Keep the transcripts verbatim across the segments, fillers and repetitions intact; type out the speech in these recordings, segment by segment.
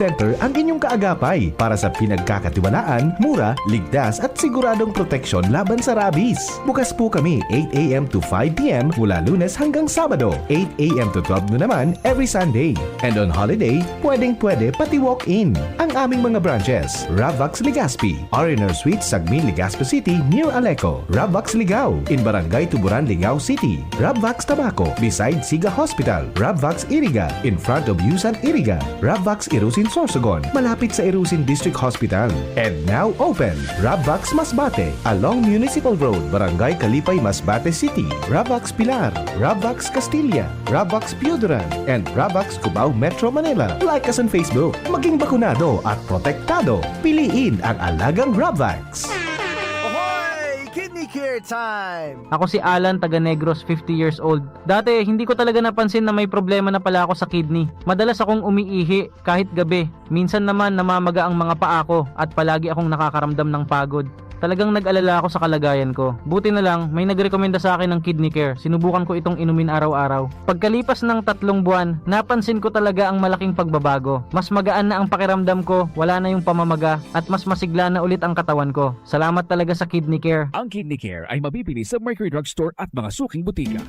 Center ang inyong kaagapay para sa pinagkakatiwalaan, mura, ligtas at siguradong proteksyon laban sa rabies. Bukas po kami eight a m to five p m mula Lunes hanggang Sabado, eight a m to twelve noon naman every Sunday. And on holiday, pwedeng-pwede pati walk-in. Ang aming mga branches, Ravvax Legazpi, R and R Suites, Sagmin, Legazpi City, near Aleco, Ravvax Ligao, in Barangay Tuburan, Ligao City, Ravvax Tabaco, beside Siga Hospital, Ravvax Iriga, in front of Yusan Iriga, Ravvax Irusin Sorsogon, malapit sa Irusin District Hospital. And now open, Ravvax Masbate, along Municipal Road, Barangay Kalipay, Masbate City, Ravvax Pilar, Ravvax Castilla, Ravvax Pioduran, and Ravvax Cubao, Metro Manila. Like us on Facebook. Maging bakunado at protektado. Piliin ang alagang Ravvax. Ahoy! Kidney Care Time! Ako si Alan, taga Negros, fifty years old. Dati, hindi ko talaga napansin na may problema na pala ako sa kidney. Madalas akong umiihi, kahit gabi. Minsan naman, namamaga ang mga paa ko at palagi akong nakakaramdam ng pagod. Talagang nag-alala ako sa kalagayan ko. Buti na lang, may nagrekomenda sa akin ng Kidney Care. Sinubukan ko itong inumin araw-araw. Pagkalipas ng tatlong buwan, napansin ko talaga ang malaking pagbabago. Mas magaan na ang pakiramdam ko, wala na yung pamamaga, at mas masigla na ulit ang katawan ko. Salamat talaga sa Kidney Care. Ang Kidney Care ay mabibili sa Mercury Drug Store at mga suking butika.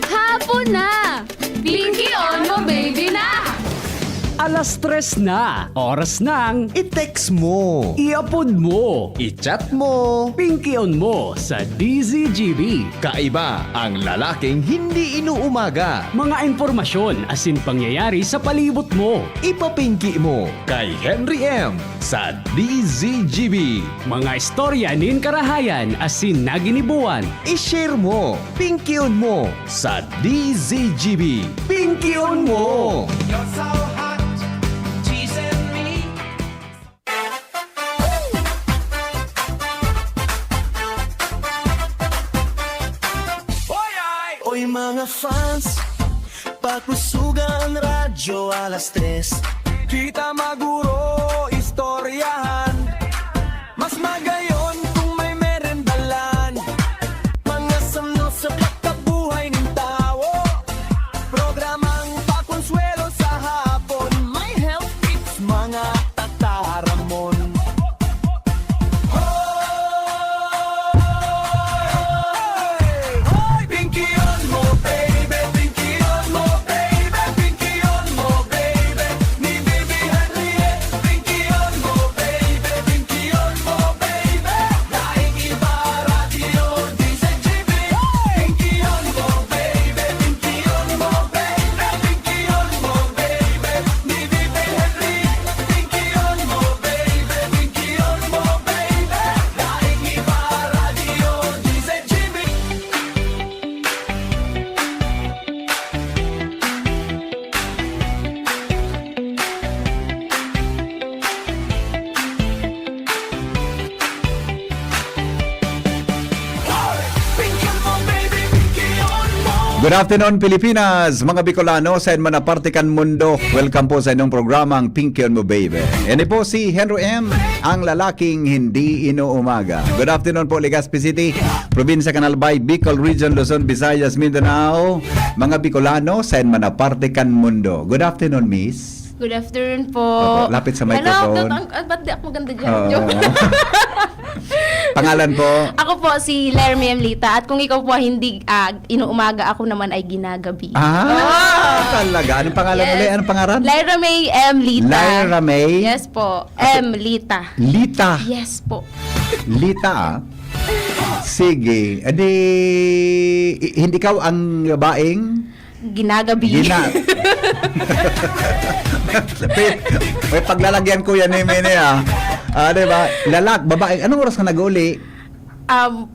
Hapon na! Pinky on mo, baby na! Alas tres na. Oras nang i-text mo, i-upload mo, i-chat mo, Pinky on mo sa D Z G B. Kaiba ang lalaking hindi inuumaga. Mga impormasyon asin pangyayari sa palibot mo. Ipapinki mo kay Henry M sa D Z G B. Mga istorya nin karahayan asin naginibuan. I-share mo, Pinky on mo sa D Z G B. Pinky on mo! You're so hot, teasing me. Oy, ay! Oy, mga fans, pakusugan radyo alas tres. Kita maguro, istoryahan. Mas magayon kung may merendalan. Mga samno sa pagkabuhay nin tawo. Programang pakonsuelo sa hapon. May health tips, mga tataramon. Hoy! Hoy! Pinky on mo, baby! Pinky on mo, baby! Pinky on mo, baby! Ni Bibi Henriette, Pinky on mo, baby! Pinky on mo, baby! Daing iba, radyo, D Z G B. Pinky on mo, baby! Pinky on mo, baby! Pinky on mo, baby! Ni Bibi Henriette, Pinky on mo, baby! Pinky on mo, baby! Daing iba, radyo, D Z G B. Good afternoon, Pilipinas! Mga Bicolano, saen man na parte kan mundo, welcome po sa inyong programang Pinky on Mo, Baby. Ini po si Henry M, ang lalaking hindi inuumaga. Good afternoon po, Legazpi City, Probinsya kan Albay, Bicol Region, Luzon, Visayas, Mindanao. Mga Bicolano, saen man na parte kan mundo. Good afternoon, Miss. Good afternoon po. Opo, lapit sa microphone. Hello, ang, ang, ba't di ako maganda dyan? Oo. Joke. Pangalan po? Ako po si Lermy M. Lita. At kung ikaw po hindi, ah, inuumaga, ako naman ay ginagabi. Ah, talaga? Anong pangalan ulit? Anong pangalan? Lyra May M. Lita. Lyra May? Yes po. M. Lita. Lita? Yes po. Lita, ah. Sige. Edi, i-, hindi ikaw ang babaeng Ginagabi. Gina-, may, may paglalagyan ko yan, eh, Mene, ah. Ah, di ba? Lalak-, babae, anong oras ka nag-uli? Um,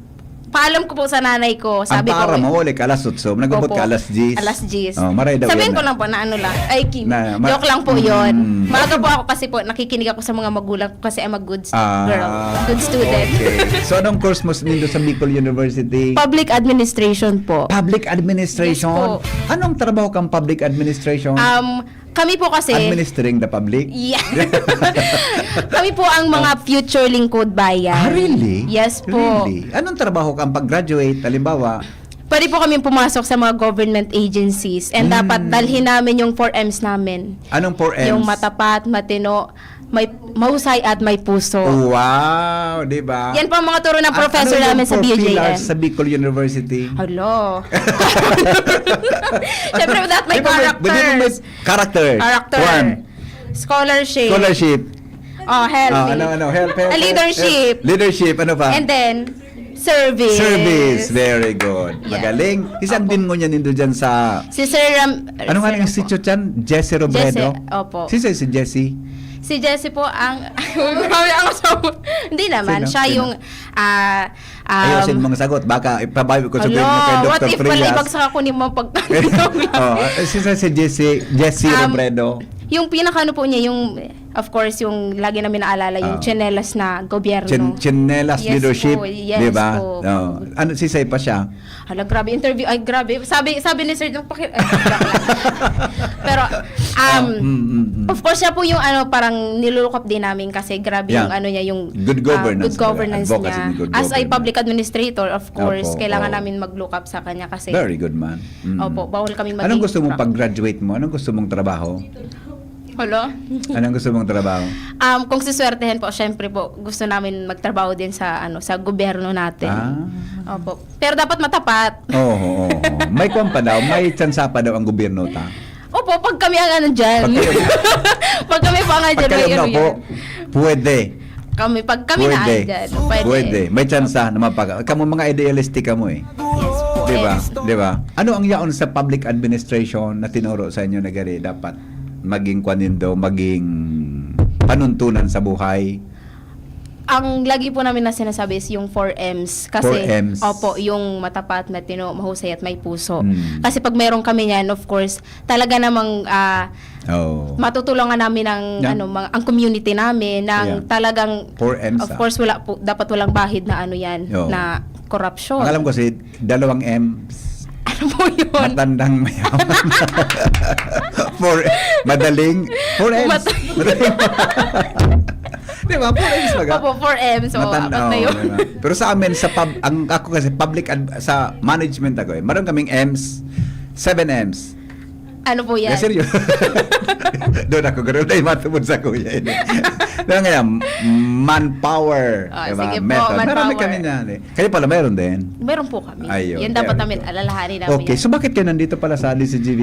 paalam ko po sa nanay ko. Sabi ko, paaram mo, uli ka alas otso, nag-abot ka alas diyes. Opo. Alas diyes. Oh, maray daw. Sabihin ko lang po na ano lang. Ay, ki-, joke lang po yun. Mm. Maaga po ako kasi po, nakikinig ako sa mga magulang ko kasi I'm a good s-, girl. Ah, good student. Okay. So, anong course mo s-, nindo sa Bicol University? Public administration po. Public administration? Yes po. Anong trabaho kang public administration? Um, kami po kasi administering the public? Yeah. Kami po ang mga future lingkod bayan. Ah, really? Yes po. Really? Anong trabaho kang pag-graduate, halimbawa? pwede po kami pumasok sa mga government agencies. And dapat dalhin namin yung four M's namin. Anong four M's? Yung matapat, matino, may, mahusay at may puso. Wow, di ba? Yan po ang mga turo ng professor namin sa B U J M. Sa Bicol University? Hello. Siyempre, without my Di ba may, di ba may characters. Character. Character. One. Scholarship. Scholarship. Oh, help Ah, me. ano, ano? Help, help, Ah, help, leadership. help. Leadership. Ano pa? And then, service. Service. Very good. Yes. Magaling. Isang Opo. din mo niyan indo dyan sa... Si Sir Ram... Ano nga Sir ang institute yan? Jesse Robredo? Jesse, opo. Si Jesse, si Jesse? Si Jesse po ang... Grabe ang sabi. Hindi naman. Sino? Siya Sino? Yung... ah, um, Ayusin mong sagot. Baka ipabawi ko sabihin mo kay Hala, what Doctor if pala Frias. Ibagsak ako ni mga pag... Oh, si, si, si Jesse, Jesse Um, Robredo. Yung pinaka ano po niya, yung, of course, yung lagi namin naalala, yung Ah. tsinelas na gobyerno. Chin, chinelas Yes leadership, po, yes di ba? po. Oh. Ano, sisay pa siya? Hala, grabe, interview. Ay, grabe. Sabi sabi ni Sir, yung paki- Pero, um, Ah, mm, mm, mm. of course, siya po yung ano, parang nilulukop din namin kasi grabe Yeah. yung ano niya, yung Good ah, governance good pala. governance Advocacy niya. ni good As a governance. public administrator, of course, Opo, kailangan oo. namin mag-look up sa kanya kasi Very good man. Mm. Opo, bawal kaming Anong maging gusto mong pra- pag-graduate mo? Anong gusto mong trabaho? Hala. Anong gusto mong trabaho? Um, kung siswertehin po, syempre po, gusto namin magtrabaho din sa ano sa gobyerno natin. Ah. Opo. Pero dapat matapat. Oo, oo, oo. May kwan pa daw, may tsansa pa daw ang gobyerno ta. Opo, pag kami ang ano dyan. Pag kayo- Pag kami po ang ano Pag dyan, kayo may na ano po, yan. Pwede. Kami, pag kami na Pwede. andyan, pwede. Pwede. May tsansa na mapag... Kamo mga idealistic kamo eh. Yes po. Di ba? Yes. Di ba? Ano ang yaon sa public administration na tinuro sa inyo na gari dapat maging kwanindo, maging panuntunan sa buhay? Ang lagi po namin na sinasabi is yung four M's. Kasi, Four M's. Opo, yung matapat, matino, mahusay at may puso. Mm. Kasi pag meron kami yan, of course, talaga namang ah, Oh. matutulungan namin ang Yeah. ano mga, ang community namin ng Yeah. talagang Four M's, of ah. course wala po, dapat walang bahid na ano yan Oo. na korupsyon. Ang alam ko si dalawang M's. Ano po yun? Matandang mayaman. For madaling four M's. Mat- Di ba? Four M's baga. Opo, four M's. So, Matanda, apat na oo, yun. di ba? Pero sa amin, sa pub, ang ako kasi public ad, sa management ako eh. Meron kaming M's, seven M's. Ano po yan? Yeah, seryo. Doon ako, gano'n tayo matubod sa kuya. Yun. Pero ngayon, manpower. Ah, Diba? Sige po, Method. Marami manpower. Kami na. Eh. Kayo pala, meron din. Meron po kami. Ayun, Yan dapat very namin good. Alalahanin namin Okay, yan. So bakit kayo nandito pala sa D C G B?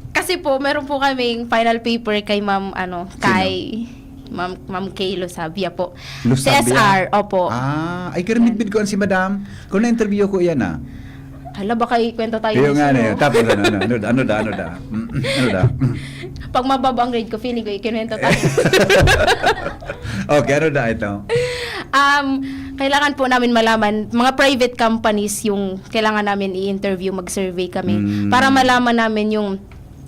Kasi po, meron po kaming final paper kay Ma'am, ano, Sino? kay Ma'am, Ma'am Kay Losabia po. Losabia? C S R, opo. Ah, ay, karimidbid ko ang si Madam. Kung na-interview ko yan ah. Hala, baka ikwento tayo Yung ni nga Sir, na yun. oh. Tapos ano, ano, ano, ano da, ano da? Mm, mm, ano da? Mm. Pag mababa ang grade ko, feeling ko, ikinuwento tayo. Okay, ano da ito? Um, kailangan po namin malaman, mga private companies yung kailangan namin i-interview, mag-survey kami Mm. para malaman namin yung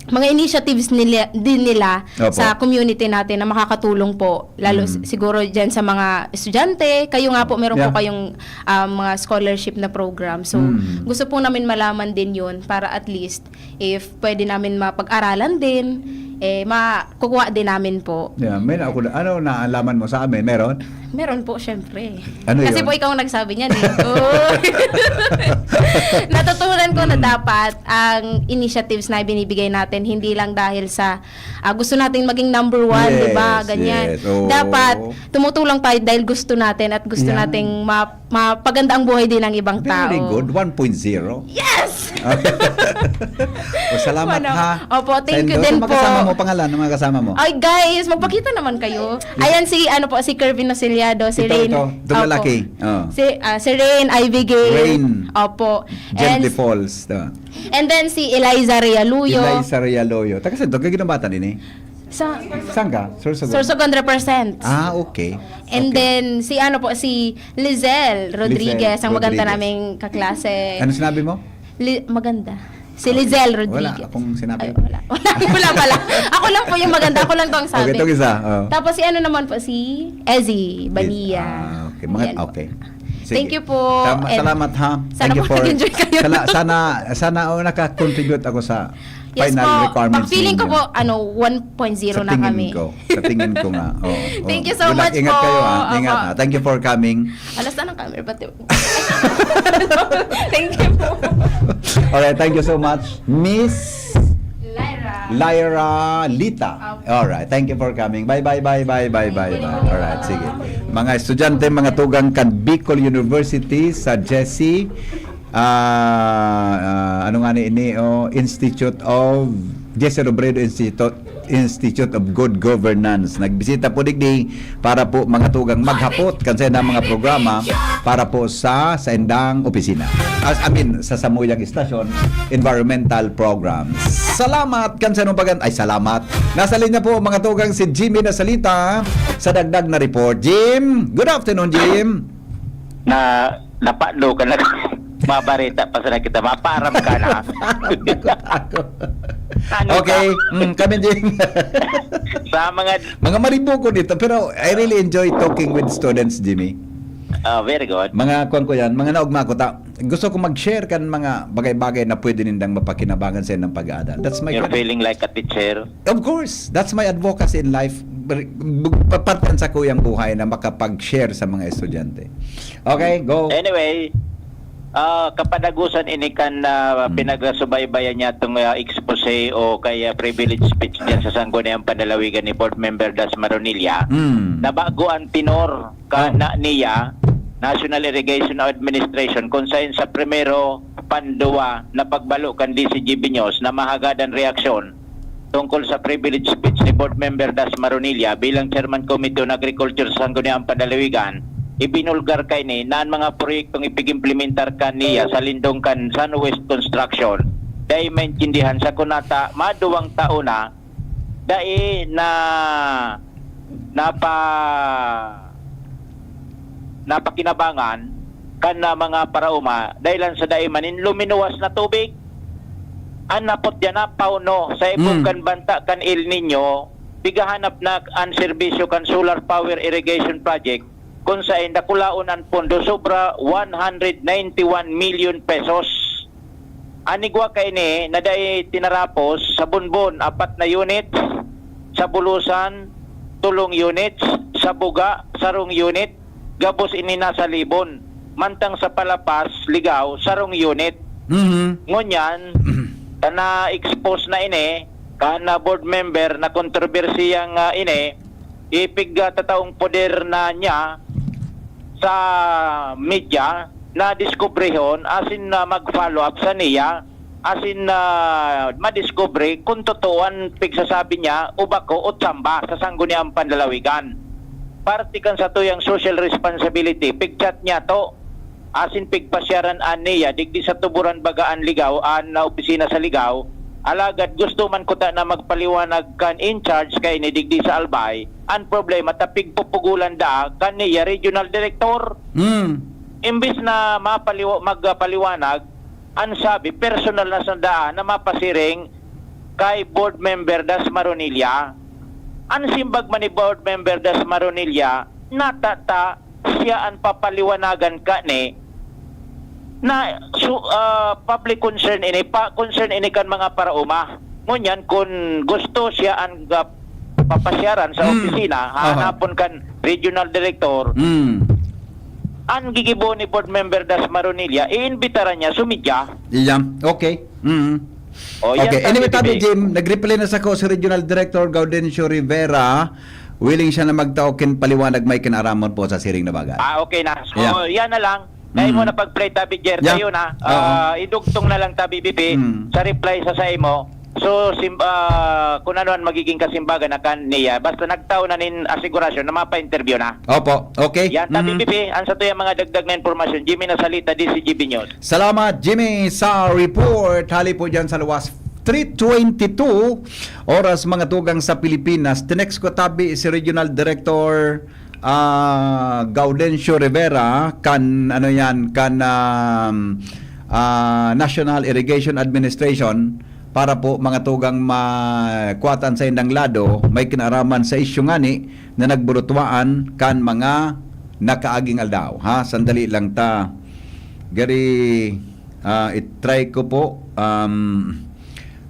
mga initiatives nila, din nila Opo. sa community natin na makakatulong po, lalo Mm. s- siguro dyan sa mga estudyante. Kayo nga po, meron po Yeah. kayong um, mga scholarship na program. So, Mm. gusto po namin malaman din yun para at least if pwede namin mapag-aralan din, eh, makukuha din namin po. Yeah, may na ako na, ano naalaman mo sa amin? Meron? Meron po, syempre. Ano Kasi yun? po ikaw ang nagsabi niyan eh. Oo. Natutunan ko na dapat ang initiatives na binibigay natin hindi lang dahil sa ah, gusto nating maging number one, Yes, di ba? Ganyan. Yes, oo. Dapat tumutulong tayo dahil gusto natin at gusto Yeah. nating ma- mapaganda ang buhay din ng ibang tao. Very good. one point zero. Yes! O, salamat Ano? ha. Opo, thank you Sendo. din Yung mga po. kasama mo, pangalan ng mga kasama mo. Ay guys, magpakita naman kayo. Ayan si ano po si Kervin Osiliado, si Ito, Rain. ito, itong Opo. lalaki. Oh. Si ah, si Rain, Ivy Gay. Rain. Opo. Gently And, Falls. Diba? and then si Eliza Realuyo. Eliza Realoyo. Taga saan to? Kaginabatan din eh. Sa Saan ka? Sorsogon? Sorsogon represents. Ah, okay. And Okay. then si ano po si Lizelle Rodriguez, Lizelle ang maganda Rodriguez. naming kaklase. Ano sinabi mo? Li- maganda. Si Lizelle Wala Rodriguez. akong sinabi. Ay, wala. Wala, wala pala. Ako lang po yung maganda. Ako lang to ang sabi. Okay, itong isa. Oh. Tapos si ano naman po, si Ezzy Bania. Ah, okay. Mga, Ayan po. Okay. Thank you po. Tama- And salamat ha. sana Thank you po po. nag-enjoy kayo. Sala- sana, sana oh, nakakontribute ako sa Yes final po. Requirements Pag-feeling ko ninyo? po, ano, one point zero Sa na tingin kami. ko. Sa tingin ko nga. Oo, oo. Thank you so Good luck. Much Ingat po. Kayo, ha? Ingat, Opo. Ha? Thank you for coming. Alas na ng camera, pati. Thank you po. Alright, thank you so much, Miss Lyra. Lyra Lita. Opo. Alright, thank you for coming. Bye, bye, bye, bye, bye, bye, bye. Alright, sige. Mga estudyante, mga tugang kan Bicol University sa Jesse, ah, ah, ano nga ni ini, oh, Institute of, Jesse Robredo Institute, Institute of Good Governance. Nagbisita po digdi para po mga tugang maghapot kan sa mga programa para po sa sa indang opisina. As, I mean, sa samuyang istasyon, environmental programs. Salamat kan sa inong pagan-, ay, salamat. Nasa linya po, mga tugang, si Jimmy Nasalita sa dagdag na report. Jim, good afternoon, Jim. Na napado ka na. Mabarita pa sana kita, maparam ka na. Ako, ako. Ano Okay, ka? Mm, kami, Jim. Sa mga Mga maribukon ito, pero I really enjoy talking with students, Jimmy. Ah, very good. Mga kuwan ko yan, mga naugma ko ta. Gusto ko mag-share kan mga bagay-bagay na pwede nindang mapakinabangan sa inyong pag-aadal. That's my You're kind of- feeling like a teacher. Of course, that's my advocacy in life. Ber-, bu-, pa-, parte yan sa kuyang buhay na makapag-share sa mga estudyante. Okay, go. Anyway, ah, kapadagusan ini kan ah, Hmm. pinagsubaybayan niya itong ah, expose o kaya privilege speech dyan sa Sangguniang Panlalawigan ni Board Member Das Maronilla. Mm. Nabago ang tenor Ah. kana niya, National Irrigation Administration, kung sain sa primero panduwa na pagbalo kan D C G B News na mahagadan reaksyon tungkol sa privilege speech ni Board Member Das Maronilla bilang Chairman Committee on Agriculture sa Sangguniang Panlalawigan, ibinulgar kaini na ang mga proyektong ipig-implementar kaniya sa lindong kan Sunwest Construction dai maintindihan sa kunata maduwang taon na dai na napa napakinabangan kan na mga paraoma dahil lang sa dai manin luminuwas na tubig. An napot diyan na pauno sa ibong Mm. kan banta kan El Nino, pigahanap na an serbisyo kan solar power irrigation project kung sain dakulaon an pondo sobra one hundred ninety-one million pesos. An igwa kaini na dai tinarapos sa Bonbon, apat na units, sa Bulusan, tulong units, sa Buga, sarong unit, gabos ini nasa Libon, mantang sa Palapas, Ligao, sarong unit. Mhm. Ngunyan, na-expose na ini, kan na board member na kontrobersiyang ah, ini, ipigtatataong poder na niya sa media na diskubrehon asin na mag-follow up sa niya asin na madiskubre kung totoo an pigsasabi niya o bako o tsamba sa Sangguniang Panlalawigan. Parte kan satuyang social responsibility, pig-chat niya to asin pigpasyaran an niya digdi sa Tuburan, Bagaan, Ligao, an opisina sa Ligao. Alagad gusto man kuta na magpaliwanag kan in charge kaini digdi sa Albay, an problema ta pigpupugulan daa kan niya regional director. Mm. Imbis na mapaliwa, magpaliwanag, an sabi personal na sanda na mapasiring kay board member Das Maronilla. An simbag man ni board member Das Maronilla, natata siya an papaliwanagan kani na su, ah, public concern ini, pa concern ini kan mga paraoma. Ngunyan kun gusto siya an ah, papasyaran sa Hmm. opisina, Aha. hahanapon kan regional director, Mm. an gigibo ni board member Das Maronilla, iimbitaran niya sa media. Iya. Okay. Mm. O, yan Okay. sabi Anyway, ni tabi, Bibi. Jim, nag-reply na sa ko si Regional Director Gaudencio Rivera. Willing siya na magtao kin paliwanag may kinaraman po sa siring na bagay. Ah, okay na. So, Yeah. yan na lang. Dahil Mm. mo na pag-play, tabi, Jer, Yeah. tayo na. Oo. Ah, idugtong na lang, tabi, Bibi, Mm. sa reply sa sa imo. So, sim, ah, kung ano ang magiging kasimbagan na kan niya, basta nagtao na nin asegurasyon na mapa-interview na. Opo. Okay. Yan, tabi, Mhm. Bibi, ang sa tuyang mga dagdag na impormasyon, Jimmy Nasalita, D C G B News. Salamat, Jimmy, sa report. Hali po dyan sa luwas. Three twenty-two, oras mga tugang sa Pilipinas. Tinext ko tabi si Regional Director ah, Gaudencio Rivera, kan, ano yan, kan, um, ah, National Irrigation Administration para po mga tugang makuwatan sa indang lado, may kinaraman sa isyu ngani na nagburutwaan kan mga nakaaging aldaw. Ha? Sandali lang ta. Gari, ah, i-try ko po. Um,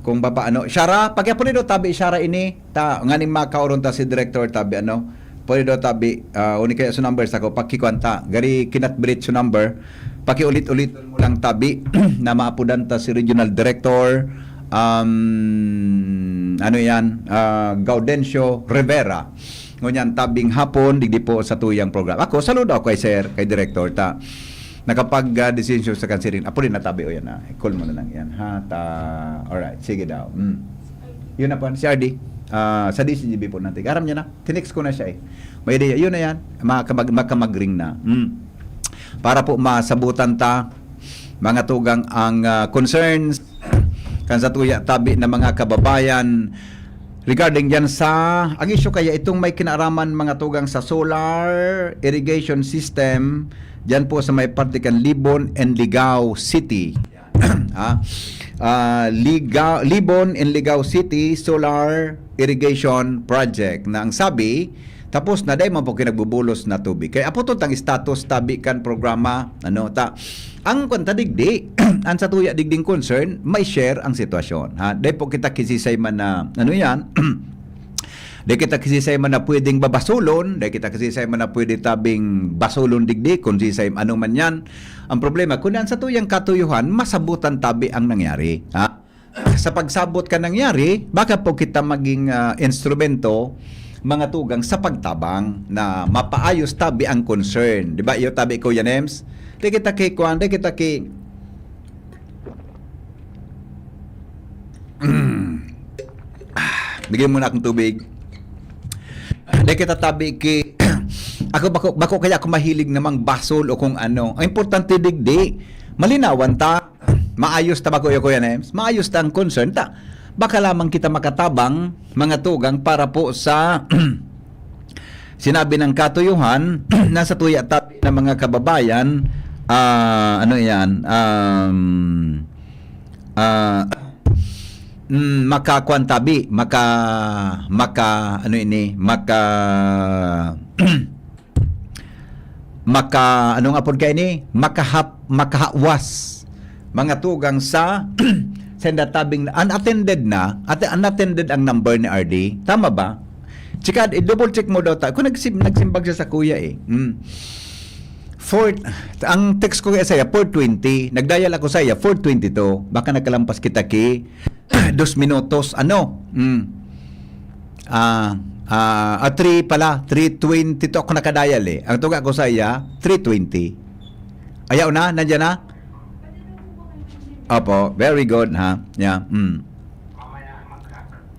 Kung papaano, Shara, pakiapuli daw tabi, Shara, ini. Ta, nganing makaoron ta si Director tabi, ano. Pwede daw tabi, ah, uni kaya sa number sa ko, pakikuan ta. Gari kinatbirit sa number. Pakiulit-ulit mo lang tabi na maapudan ta si Regional Director, um, ano yan, ah, Gaudencio Rivera. Ngunyan, tabing hapon, digdi po sa tuyang program. Ako, saludo ako kay Sir, kay Director, ta. Nakapag, ah, desisyon sa kansirin. Apo rin natabi o yan, ah. Call mo na lang yan, ha? Ta, alright, sige daw. Mm. Yun na po, si R D. Ah, sa D C G B po natin. Aram niya na. Tinext ko na siya eh. May idea. Yun na yan. Makamag, makamagring na. Mm. Para po masabutan ta, mga tugang ang, ah, concerns kan sa tuya tabi na mga kababayan regarding diyan sa, ang issue kaya itong may kinaaraman, mga tugang, sa solar irrigation system diyan po sa may parte kan Libon and Ligao City. Ah, ah, Liga-, Libon and Ligao City Solar Irrigation Project na ang sabi, tapos na, dai man po kinagbubulos na tubig. Kaya apo to tang status tabi kan programa, ano, ta, ang kwanta digdi, ang sa tuya digding concern, may share ang sitwasyon, ha? Dai po kita kisisay man na, ano yan, dai kita kisisay man na pwedeng babasulon, dai kita kisisay man na pwede tabing basulon digdi, kung sisay, ano man yan. Ang problema, kung ang sa tuyang katuyuhan, masabutan tabi ang nangyari, ha? Sa pagsabot ka nangyari, baka po kita maging, ah, instrumento, mga tugang sa pagtabang na mapaayos tabi ang concern. Di ba, iyo tabi, Kuya Nems? Di kita ki, kuwan, di kita ki, Ah, bigyan mo na akong tubig. Di kita tabi ki, ako bako, bako kaya ako mahilig namang basol o kung ano. Ang importante digdi, malinawan ta, maayos ta bako, Kuya Nems? Maayos ta ang concern ta. Baka lamang kita makatabang, mga tugang, para po sa sinabi ng katuyuhan na sa tuya tabi ng mga kababayan, ah, ano yan, um, ah, mm, makakuan tabi, maka, maka, ano ini, maka, maka, ano nga pod kaini? Makahap-, makahawas. Mga tugang sa, sa tabing unattended na, at unattended ang number ni R D. Tama ba? Chika, i-double check mo daw ta. Kung nagsim-, nagsimbag siya sa kuya eh. Mm. Four, ang text ko kaya saya, four twenty. Nagdial ako saya, four twenty-two. Baka nagkalampas kita ki dos minutos. Ano? Mm. Ah, ah, ah, three pala. Three twenty-two ako nakadial eh. Ang tuga ko saya, three twenty. Ayaw na? Nandiyan na? Opo. Very good, ha? Yeah. Mm. Mamaya, mag-,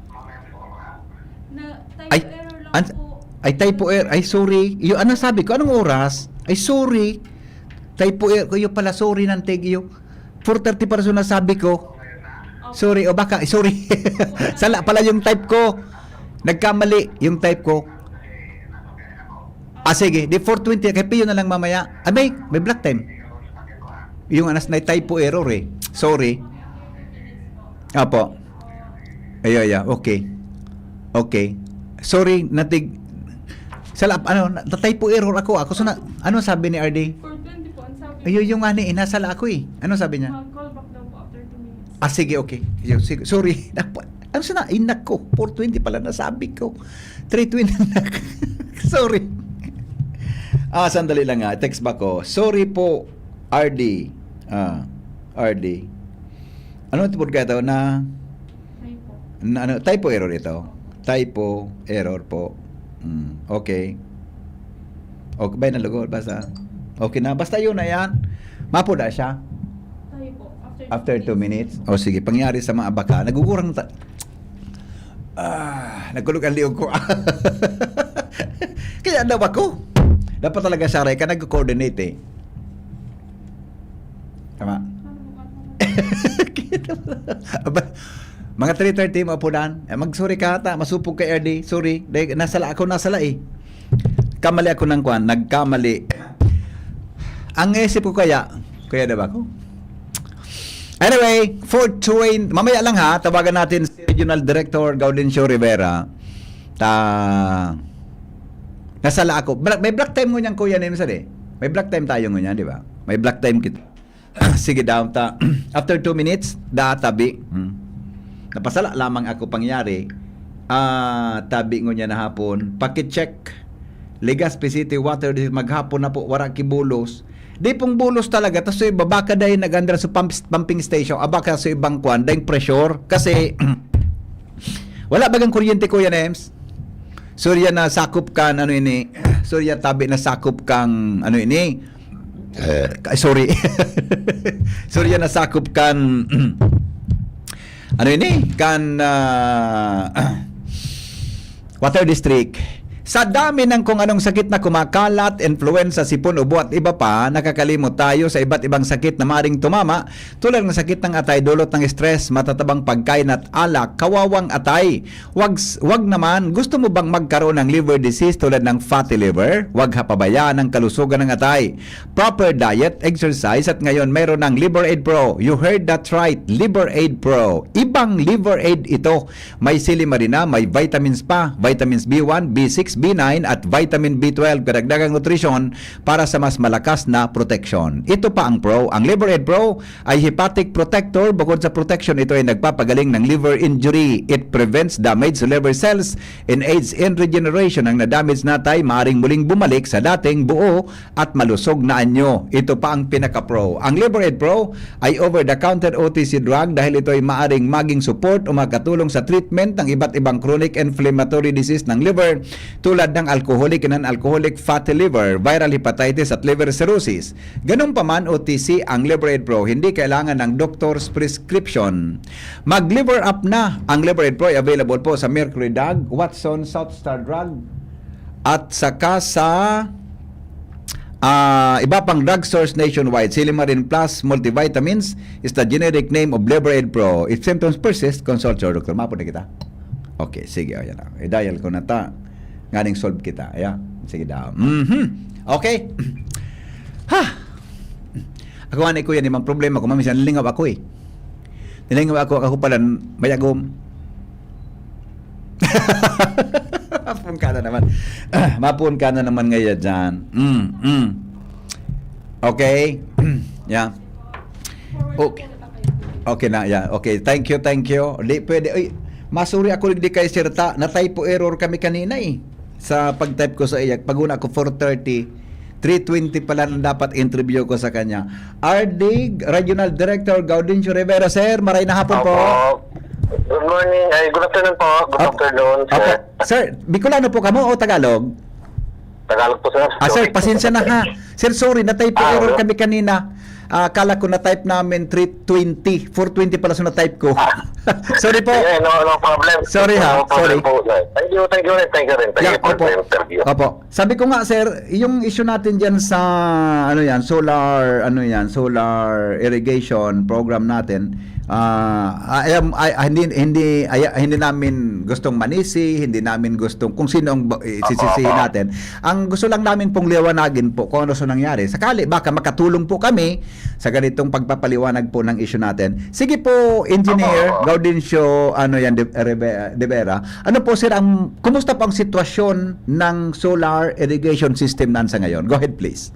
mamaya po ako, ha? Na, type Ay, error lang an- po. Ay, typo error. Ay, sorry. Yung, ano sabi ko? Anong oras? Ay, sorry. Typo error. Yung pala, sorry, nantig. Yung four thirty pala so nasabi ko. Sorry. O baka, sorry. Sala pala yung type ko. Nagkamali yung type ko. Ah, sige. Di four twenty. Kaya piyo na lang mamaya. Ah, may, may block time. Yung anas na typo error eh. Sorry. Apo. Ayo, ayo. Okay. Okay. Sorry, natig... Sala, ano, na-typo error ako. Ako sana, ano sabi ni R D? four twenty po ang sabi. Ayun, yung nga ni, inasala ako eh. Ano sabi niya? Mag-call back daw po after two minutes. Ah, sige, okay. Yo, sige. Sorry. Dapat, ano sana, inak ko. four twenty pala nasabi ko. three twenty na. Sorry. Ah, sandali lang nga. Text ba ko? Sorry po, R D. Ah, R D. Ano ito po kaya to na Typo. Na, ano, typo error ito. Typo error po. Mm, okay. Okay ba na lugod? Basta, okay na. Basta yun na yan. Mapo na siya. Typo. After, After two minutes. O sige, pangyari sa mga baka. Nagugurang ta... Ah, nagkulog ang liog ko. Kaya daw ako. Dapat talaga saray ka nag-coordinate eh. Tama. Aba, mga three thirty mo apunan. Eh, mag-sorry ka ata, masupog ka R D. Sorry. Dahil nasala ako, nasala eh. Kamali ako ng kwan, nagkamali. Ang isip ko kaya, kaya na ba ako? Anyway, four twenty, mamaya lang ha, tawagan natin si Regional Director Gaudencio Rivera. Ta Nasala ako. Bla- May black time ngunyan, Kuya Nemsan eh. May black time tayo ngunyan, di ba? May black time kita. Sige daw ta. After two minutes, da tabi. Hmm. Napasala lamang ako pangyari. Ah, tabi ngunyan na hapon, paki-check. Legazpi City Water District, maghapon na po, wara ki bulos. Di pong bulos talaga, tas so iba, baka dahil nag-andar sa pump, pumping station, ah, baka sa ibang kwan, dahil pressure. Kasi, wala bagang kuryente, Kuya Nems? Surya na sakop kan, ano ini? Surya tabi na sakop kang, ano ini? Eh, ay, sorry. Surya na sakop kan, ano ini? Kan, ah, Water District. Sa dami ng kung anong sakit na kumakalat, influenza, sipon, ubo at iba pa, nakakalimot tayo sa iba't ibang sakit na maring tumama, tulad ng sakit ng atay, dulot ng stress, matatabang pagkain at alak, kawawang atay. Wag, s- wag naman, gusto mo bang magkaroon ng liver disease tulad ng fatty liver? Wag ha pabayaan ang kalusugan ng atay. Proper diet, exercise, at ngayon mayroon ng Liver Aid Pro. You heard that right, Liver Aid Pro. Ibang Liver Aid ito. May silimarina, may vitamins pa, vitamins B one, B six, B nine, at vitamin B twelve, karagdagang nutrisyon para sa mas malakas na proteksyon. Ito pa ang pro, ang Liver Aid Pro ay hepatic protector. Bukod sa protection, ito ay nagpapagaling ng liver injury. It prevents damage to liver cells and aids in regeneration. Ang na-damage na atay maaring muling bumalik sa dating buo at malusog na anyo. Ito pa ang pinaka-pro. Ang Liver Aid Pro ay over-the-counter O T C drug dahil ito ay maaring maging support o makatulong sa treatment ng iba't ibang chronic inflammatory disease ng liver, tulad ng alcoholic and non-alcoholic fatty liver, viral hepatitis at liver cirrhosis. Ganun pa man, O T C ang Liver Aid Pro, hindi kailangan ng doctor's prescription. Mag-Liver Up na! Ang Liver Aid Pro ay available po sa Mercury Drug, Watson, South Star Drug, at saka sa, ah, iba pang drugstores nationwide. Silimarin Plus Multivitamins is the generic name of Liver Aid Pro. If symptoms persist, consult your doctor. Mapo na kita. Okay, sige, ayan na. I-dial ko na ta. Nganing solve kita. Ayan. Sige daw. Mhm. Okay. Ha! Ako nga ni Kuya, ni mang problema ko, mamisan nilingaw ako eh. Nilingaw ako, ako pala, mayagom. Mapon ka na naman. Mapon ka na naman ngayon dyan. Mm, mm. Okay. Yeah. Okay. Okay na, yeah. Okay. Thank you, thank you. Di pwede. Uy, masuri ako di kay Sir Ta. Na-typo error kami kanina eh. Sa pag-type ko sa iya, pag-una ko four thirty, three twenty pala na dapat interview ko sa kanya. R D, Regional Director Gaudencio Rivera, sir, maray na hapon po. Opo. Good morning. Ay, good afternoon po. Good Opo. afternoon, Opo. sir. Sir, Bicolano po kamo o Tagalog? Tagalog po, sir. Ah, sir, Sorry. pasensya na ha. Sir, sorry, na-type Ah, error wala. kami kanina. Ah, akala ko na-type namin three twenty, four twenty pala sa na-type ko. Ah. Sorry po. Yeah, no, no problem. Sorry, ha. No problem Sorry. po, sir. Thank you, thank you, thank you rin. Thank Yeah, you for opo. the interview. Opo. Sabi ko nga, sir, yung issue natin diyan sa, ano yan, solar, ano yan, solar irrigation program natin, ah, I am, I, ah, hindi, hindi, ay, hindi namin gustong manisi, hindi namin gustong kung sino ang ba- isisisihin Opo, opo. natin. Ang gusto lang namin pong liwanagin po kung ano sa nangyari. Sakali, baka makatulong po kami sa ganitong pagpapaliwanag po ng issue natin. Sige po, Engineer Opo, opo. Gaudencio, ano yan, de, Rebe- de Vera. Ano po, sir, ang, kumusta po ang sitwasyon ng solar irrigation system nan sa ngayon? Go ahead, please.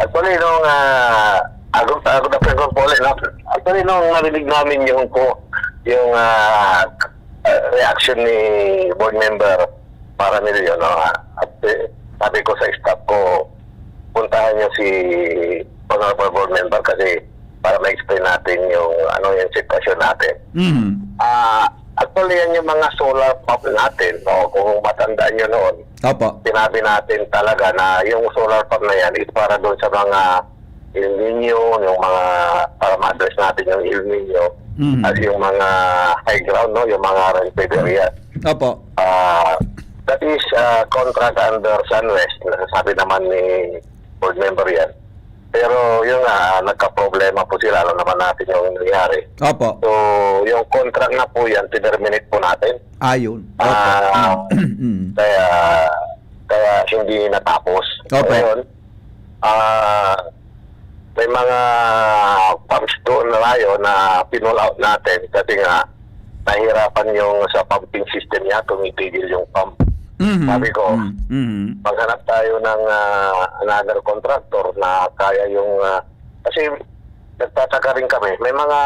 Actually, nung, ah, ako, ako na po ulit, no? Actually, nung narinig namin yung po, yung, ah, ah, reaction ni board member Paramilio, no? Ah, at, eh, sabi ko sa staff ko, "Puntahan niyo si honorable board member kasi para ma-explain natin yung ano yung sitwasyon natin." Mhm. Ah, actually, yan yung mga solar pump natin, no? Kung matandaan niyo noon, Opo. sinabi natin talaga na yung solar pump na yan is para doon sa mga El Nino, yung mga, para ma-address natin yung El Nino, Mhm. at yung mga high ground, no? Yung mga rain fed area. Opo. Ah, that is, ah, contract under SunWest. Nasasabi naman ni board member yan. Pero yun nga, ah, nagka-problema po sila. Alam naman natin yung nangyari. Opo. So, yung contract na po yan, tinerminate po natin. Ayun. Opo. Ah, Mm. kaya, kaya hindi natapos. Opo. Ngayon, ah, may mga pumps doon na layo na pinull out natin kasi nga nahihirapan yung sa pumping system niya, tumitigil yung pump. Mhm. Sabi ko, Mm. Mhm. maghanap tayo ng, ah, another contractor na kaya yung, ah, kasi nagtataka rin kami. May mga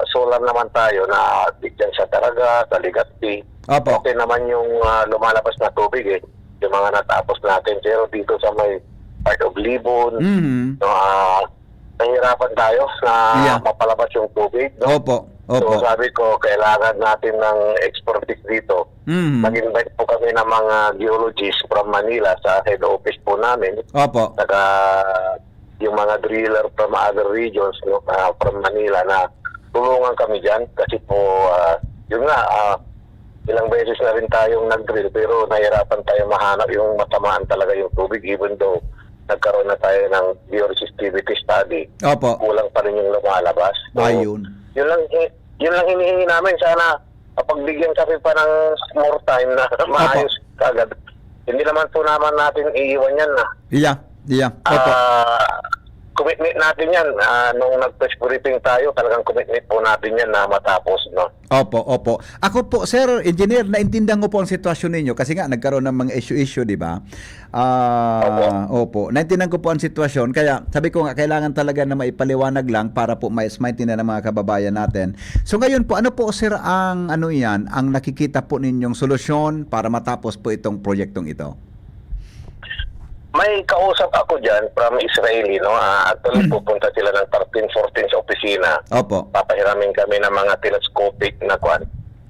solar naman tayo na diyan sa Daraga, sa Legazpi. Opo. Okay naman yung, ah, lumalabas na tubig eh. Yung mga natapos natin. Pero dito sa may part of Libon, Mhm. no, ah, nahihirapan tayo na Yeah. mapalabas yung tubig, no? Opo, So, opo. sabi ko, kailangan natin ng expertise dito. Mhm. Nag-invite po kami ng mga geologists from Manila sa head office po namin. Opo. Saka yung mga driller from other regions, no, ah, from Manila na tulungan kami diyan kasi po, ah, yun nga, ah, ilang beses na rin tayong nag-drill pero nahirapan tayo mahanap yung matamaan talaga yung tubig even though nagkaroon na tayo ng georesistivity study. Opo. Kulang pa rin yung lumalabas. So, Ayun. yun lang hi-, yun lang hinihingi namin. Sana mapagbigyan kami pa ng more time na Opo. maayos kagad. Hindi naman po naman natin iiwan yan na. Iya, iya. Opo. Ah, commitment natin yan. Ah, nung nag-press briefing tayo, talagang commitment po natin yan na matapos, no? Opo, opo. Ako po, Sir Engineer, naintindihan ko po ang sitwasyon ninyo kasi nga nagkaroon ng mga issue-issue, di ba? Ah, Opo. opo. Naintindihan ko po ang sitwasyon. Kaya sabi ko nga, kailangan talaga na maipaliwanag lang para po mais-, maintindihan ng mga kababayan natin. So ngayon po, ano po, sir, ang ano iyan, ang nakikita po ninyong solusyon para matapos po itong proyektong ito? May kausap ako dyan from Israeli, no? Ah, actually, Hmm. pupunta sila ng thirteen fourteen sa opisina. Opo. Papahiramin kami ng mga telescopic na kwan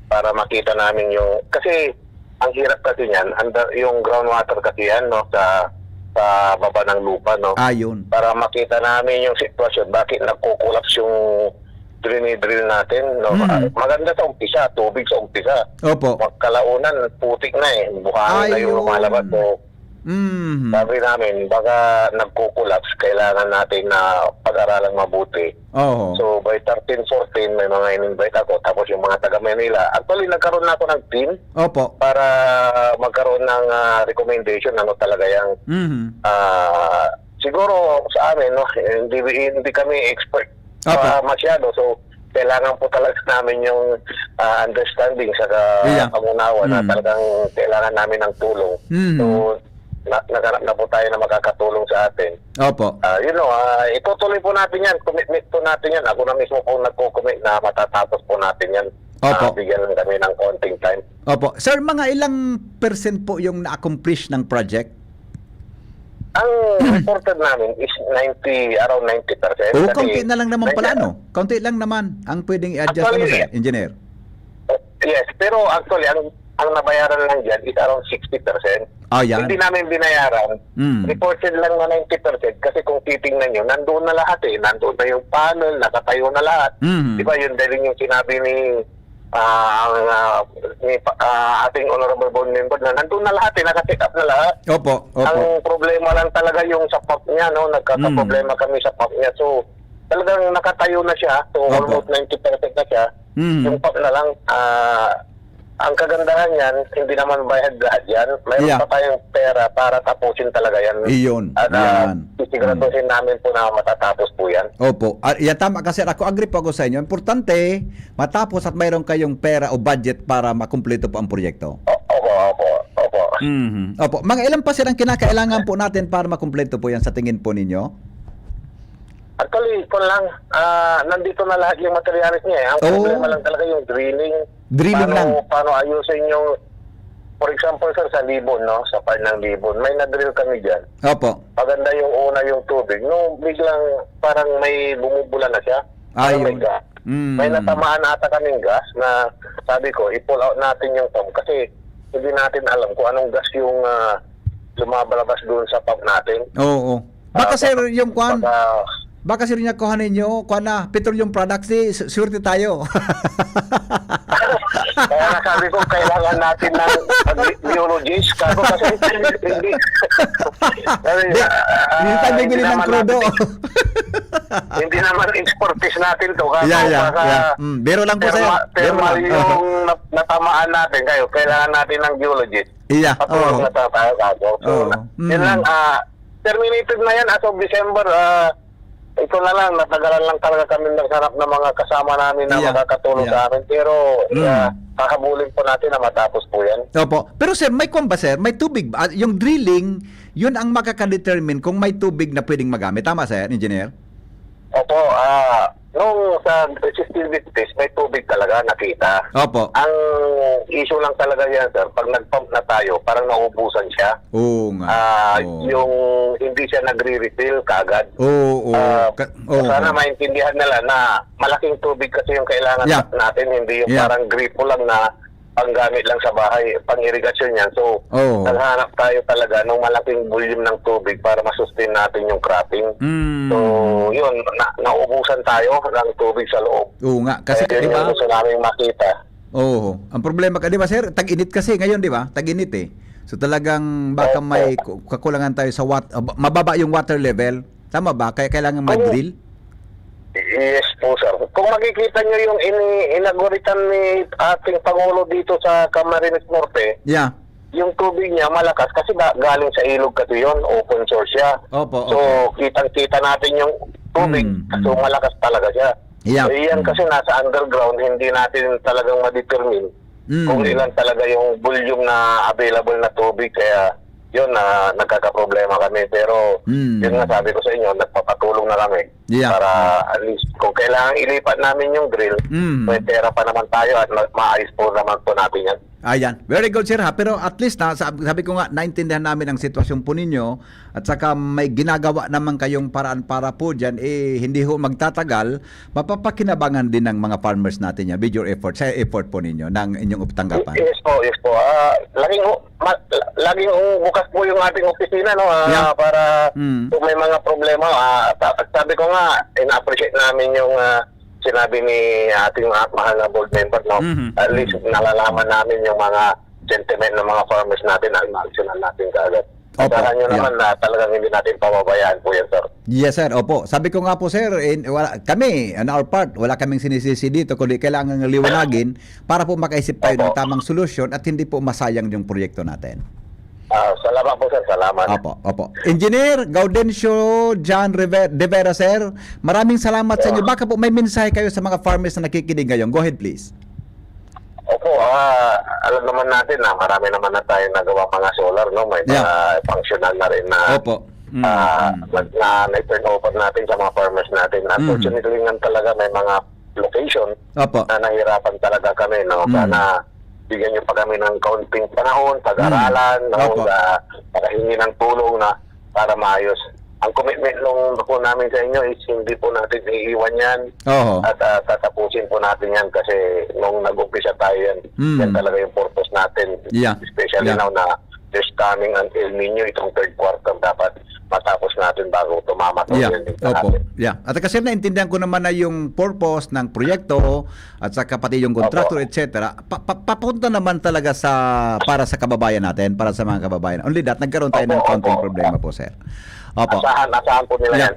para makita namin yung, kasi ang hirap kasi niyan, anda-, yung groundwater kasi yan, no, sa, sa baba ng lupa, no? Ah, yun. Para makita namin yung sitwasyon, bakit nagko-collapse yung drinidrill natin, no? Mm. Ah, maganda sa umpisa, tubig sa umpisa. Opo. Pagkalaunan, putik na eh. Buhangin na yung Ayun. lumalabas, so, Mhm. sabi namin, baka nagko-collapse, kailangan natin na pag-aralan mabuti. Oho. So, by thirteen, fourteen, may mga in-invite ako. Tapos yung mga taga Manila, actually, nagkaroon na ako ng team Opo. para magkaroon ng, ah, recommendation, ano talaga yung, Mhm. ah, siguro sa amin, no, hindi, hindi kami expert Opo. ah, masyado. So, kailangan po talaga namin yung, ah, understanding saka Iya. pangunawa na Mm. talagang kailangan namin ng tulong. Mm. So, na-, naghanap na po tayo na makakatulong sa atin. Opo. Ah, you know, ah, itutuloy po natin yan. Commitment po natin yan. Ako na mismo po nagko-commit na matatapos po natin yan. Opo. Ah, bigyan lang kami ng konting time. Opo. Sir, mga ilang percent po yung na-accomplish ng project? Ang reported namin is ninety, around ninety percent. Oh, Kasi kaunti na lang naman pala, nandiyan no? Kaunti lang naman ang pwedeng i-adjust, Actually, ano, sir, engineer? Oh, yes, pero actually, ang, ang nabayaran lang dyan is around sixty percent. Ah, yan. Hindi namin binayaran. Mm. Reported lang na ninety percent kasi kung titingnan nyo, nandoon na lahat eh. Nandoon na yung panel, nakatayo na lahat. Mm. Di ba, yun din yung sinabi ni, ah, ang, ah, ni pa-, ah, ating honorable board member na nandun na lahat eh, naka-set up na lahat. Opo, opo. Ang problema lang talaga yung sa pump niya, no? Nagkakaproblema Mm. kami sa pump niya. So, talagang nakatayo na siya. So, Opo. almost ninety percent na siya. Mm. Yung pump na lang, ah, ang kagandahan niyan, hindi naman bayad lahat yan. Mayroon Yeah. pa tayong pera para tapusin talaga yan. Iyon, At, ah, yan. sisiguraduhin Mm. namin po na matatapos po yan. Opo. Ah, yan, tama ka, sir. Ako, agree po ako sa inyo. Importante, matapos at mayroon kayong pera o budget para makumpleto po ang proyekto. O-, opo, opo, opo. Mhm. Opo. Mga ilan pa, sir, ang kinakailangan po natin para makumpleto po yan sa tingin po ninyo? Actually, kung lang, ah, nandito na lahat yung materials niya eh. Ang Oo. problema lang talaga yung drilling. Drilling Paano, lang. paano ayusin yung, for example, sir, sa Libon, no? Sa part ng Libon, may na-drill kami dyan. Opo. Maganda yung una yung tubig. No, biglang parang may bumubula na siya. Parang may Ayun. gas. Mm. May natamaan ata kaming gas na sabi ko, i-pull out natin yung pump kasi hindi natin alam kung anong gas yung, ah, lumabalabas doon sa pump natin. Oo. Baka, Ah, sir, baka, yung kwan, baka baka, sir, yung kuha ninyo, kuha na, petroleum products, di, su-, swerte tayo. Kaya nga sabi ko, kailangan natin ng geologist. Kako kasi hindi. Kasi, Di, ah, hindi tayo hindi bibili ng naman krudo. natin, hindi naman expertise natin to. Kako, Yeah, yeah, baka yeah. Mm, biro lang po, sir. therma-, Biro thermal lang. yung nat-, natamaan natin. Kayo, kailangan natin ng geologist. Iya, Patulong oo. na tayo, kako. So, Oo. na-, yun Mm. lang, ah, terminated na yan as of December, ah, ito na lang, natagalan lang talaga kami naghanap ng mga kasama namin na Yeah. makakatulong Yeah. sa amin. Pero, Mm. ah, hahabulin po natin na matapos po yan. Opo. Pero sir, may kwan ba, sir? May tubig ba? Ah, yung drilling, yun ang makakadetermine kung may tubig na pwedeng magamit. Tama, sir, engineer? Opo, ah, nung sa resistivity test, may tubig talaga nakita. Opo. Ang issue lang talaga yan, sir, pag nag-pump na tayo, parang naubusan siya. Oo nga. Ah, Oo. yung hindi siya nagre-refill kaagad. Oo, oo. Ah, Ka- oo, sana oo. maintindihan nila na malaking tubig kasi yung kailangan Yeah. natin, hindi yung Yeah. parang gripo lang na panggamit lang sa bahay, pang-irigasyon yan. So, Oo. naghahanap tayo talaga ng malaking volume ng tubig para masustain natin yung cropping. Mm. So, yun, na, naubusan tayo ng tubig sa loob. Oo nga, kasi, Kaya yun di ba? yung gusto naming makita. Oo. Ang problema ka, di ba, sir? Tag-init kasi ngayon, di ba? Tag-init eh. So, talagang baka Opo. may ku-, kakulangan tayo sa wat-, ah, ba-, mababa yung water level. Tama ba? Kaya kailangan Oo. mag-drill? Yes po, sir. Kung makikita nyo yung ini-, inaguritan ni ating Pangulo dito sa Camarines Norte, Yeah. yung tubig niya malakas kasi ba, galing sa ilog kasi yun, open source siya. Opo, So, opo. kitang-kita natin yung tubig. Mm, So, mm. malakas talaga siya. Yeah. So, iyan Mm. kasi nasa underground, hindi natin talagang ma-determine Mm. kung ilan talaga yung volume na available na tubig. Kaya, yun, na nagkakaproblema kami. Pero, Mm. yun nga sabi ko sa inyo, nagpapatulong na kami. Yeah. Para at least, kung kailangan ilipat namin yung drill, Mm. may pera pa naman tayo at ma-, maayos po naman po natin yan. Ayan. Very good, sir, ha? Pero at least, ha, sab-, sabi ko nga, naintindihan namin ang sitwasyon po ninyo at saka may ginagawa naman kayong paraan para po dyan, eh, hindi ho magtatagal, mapapakinabangan din ng mga farmers natin yan with your effort, sa effort po ninyo, ng inyong tanggapan. Yes po, yes po. Ah, laging ho, ma-, laging ho bukas po yung ating opisina, no, ah, Yeah. para Mm. kung may mga problema, ah, sa-, sabi ko nga, ina-appreciate namin yung, ah, sinabi ni ating ma-, mahal na board member, no? Mhm. At least, Mhm. nalalaman namin yung mga sentiment ng mga farmers natin at ma-actionan natin kaagad. Opo. Asahan nyo Yeah. naman na talagang hindi natin pababayaan po yan, sir. Yes, sir. Opo. Sabi ko nga po, sir, in, wala, kami, on our part, wala kaming sinisisi dito, kundi kailangan liwanagin para po makaisip tayo ng Opo. tamang solusyon at hindi po masayang yung proyekto natin. Ah, salamat po, sir. Salamat. Opo, opo. Engineer Gaudencio John Reve-, De Vera, sir, maraming salamat sa inyo. Yeah. Baka po may mensahe kayo sa mga farmers na nakikinig ngayon. Go ahead, please. Opo, ah, alam naman natin na marami naman na tayong nagawang mga solar, no? May Yeah. mga functional na rin na, Opo. Mm, ah, mm. na, na, na-turn over natin sa mga farmers natin. Mm. Unfortunately nga talaga, may mga location Opo. na nahihirapan talaga kami, no? Mm. Sana bigyan niyo pa kami ng kaunting panahon, pag-aralan, Mm. no? Opo. Sa, paghingi ng tulong na para maayos. Ang commitment lang po namin sa inyo is hindi po natin iiwan yan. Oho. At, ah, tatapusin po natin yan kasi nung nag-umpisa tayo yan, Mm. yan talaga yung purpose natin. Yeah. Especially Yeah. now na there's coming an El Nino, itong third quarter dapat matapos natin bago tumama to Yeah. yan din sa Opo. atin. Yeah. At kasi naintindihan ko naman na yung purpose ng proyekto at saka pati yung contractor, Opo. et cetera, pa-, pa-, papunta naman talaga sa, para sa kababayan natin, para sa mga kababayan. Only that, nagkaroon tayo ng Opo, konting opo. problema po, sir. Opo. Asahan, asahan po nila Yeah. yan.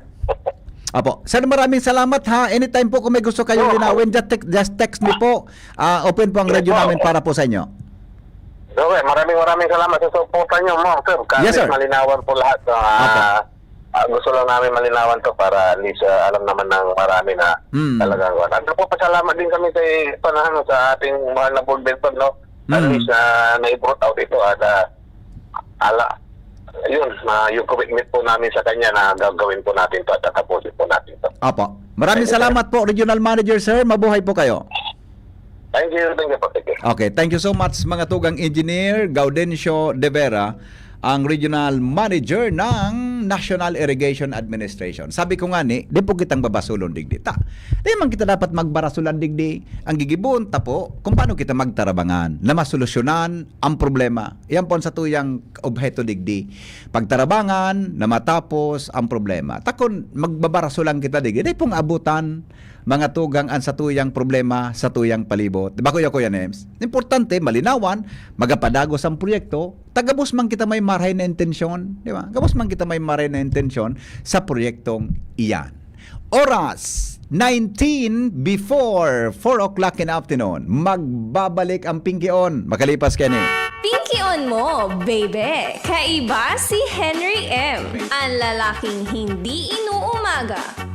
Opo. Sir, maraming salamat, ha. Anytime po kung may gusto kayo Opo. linawin, just text, just text me po. Ah, open po ang Yes, radyo po. namin para po sa inyo. Okay, maraming, maraming salamat sa suporta niyo, mo, sir. Kahit Yes, sir. malinawan po lahat, ah, Opo. ah, gusto lang namin malinawan to para at least, ah, alam naman ng marami na Mm. talagang kuwan. At nagpapasalamat din kami sa, sa, ano, sa ating mahal na board member, no? At Mm. least, ah, na-brought out ito at, ah, ala, yun, ah, yung commitment po namin sa kanya na gagawin po natin to at tatapusin po natin to. Opo. Maraming Thank you, sir. salamat po, Regional Manager, sir. Mabuhay po kayo. Thank you, thank you po, thank you. Okay, thank you so much, mga tugang Engineer Gaudencio De Vera, ang Regional Manager ng National Irrigation Administration. Sabi ko nga ni, di po kitang babasulon digdi. Ta, di man kita dapat magbarasolan digdi. Ang gigibohon ta po, kung paano kita magtarabangan na masolusyonan ang problema. Yan po ang satuyang obheto digdi. Pagtarabangan na matapos ang problema. Ta kun magbabarasolan kita digdi, di pong abutan mga tugang an satuyang problema, satuyang palibot. Di ba, Kuya, Kuya Nems? Importante, malinawan, magapadagos ang proyekto, ta gabos man kita may marahay na intensyon, di ba? Gabos man kita may marahay na intensyon sa proyektong iyan. Oras, nineteen before four o'clock in afternoon. Magbabalik ang Pinky On, makalipas kani. Pinky On mo, baby! Kaiba si Henry M, ang lalaking hindi inuumaga.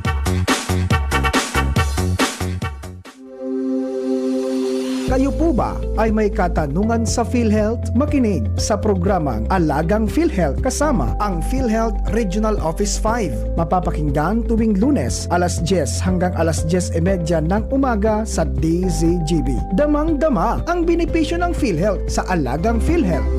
Kayo po ba ay may katanungan sa PhilHealth? Makinig sa programang Alagang PhilHealth kasama ang PhilHealth Regional Office five. Mapapakinggan tuwing Lunes, alas diyes hanggang alas diyes y media ng umaga sa D Z G B. Damang-dama ang benepisyo ng PhilHealth sa Alagang PhilHealth.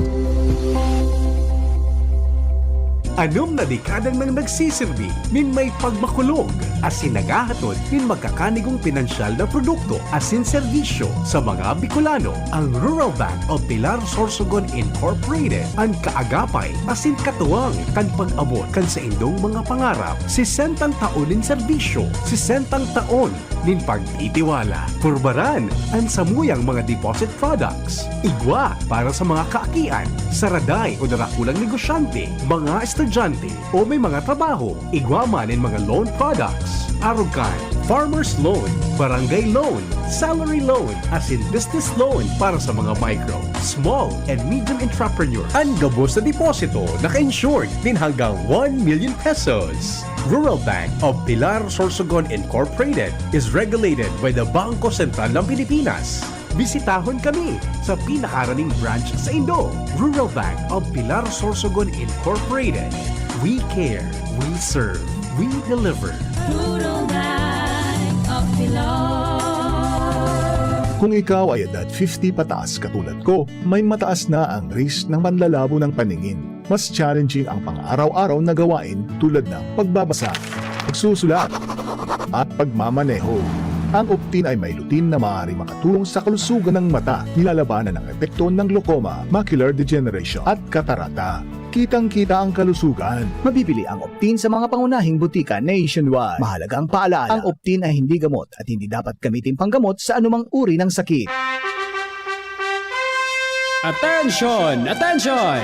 Anom na dekada nang nagsisirbi nin may pagmakulog asin naghahatod nin magkakanigong pinansyal na produkto asin serbisyo sa mga Bicolano. Ang Rural Bank of Pilar Sorsogon Incorporated, an kaagapay asin katuwang kan pag-abot kan saindong mga pangarap. Sesentang taon nin serbisyo, sesentang taon nin pagtitiwala. Purbaran an samuyang mga deposit products. Igwa para sa mga kaakian, saraday o darakulang negosyante, mga estudyante o may mga trabaho. Igwa man nin mga loan products. Arog kan farmer's loan, barangay loan, salary loan, asin business loan para sa mga micro, small, and medium entrepreneurs. An gabos na deposito naka-insured nin hanggang one million pesos. Rural Bank of Pilar Sorsogon Incorporated is regulated by the Bangko Sentral ng Pilipinas. Bisitahon kami sa pinakaraning branch saindo. Rural Bank of Pilar Sorsogon Incorporated. We care, we serve, we deliver. Rural Bank of Pilar. Kung ikaw ay edad fifty pataas katulad ko, may mataas na ang risk ng panlalabo ng paningin. Mas challenging ang pang-araw-araw na gawain tulad ng pagbabasa, pagsusulat, at pagmamaneho. Ang Optin ay may lutein na maaaring makatulong sa kalusugan ng mata, nilalabanan ang epekto ng glaucoma, macular degeneration, at katarata. Kitang-kita ang kalusugan. Mabibili ang Optin sa mga pangunahing butika nationwide. Mahalagang paalala, ang Optin ay hindi gamot at hindi dapat gamitin panggamot sa anumang uri ng sakit. Attention! Attention!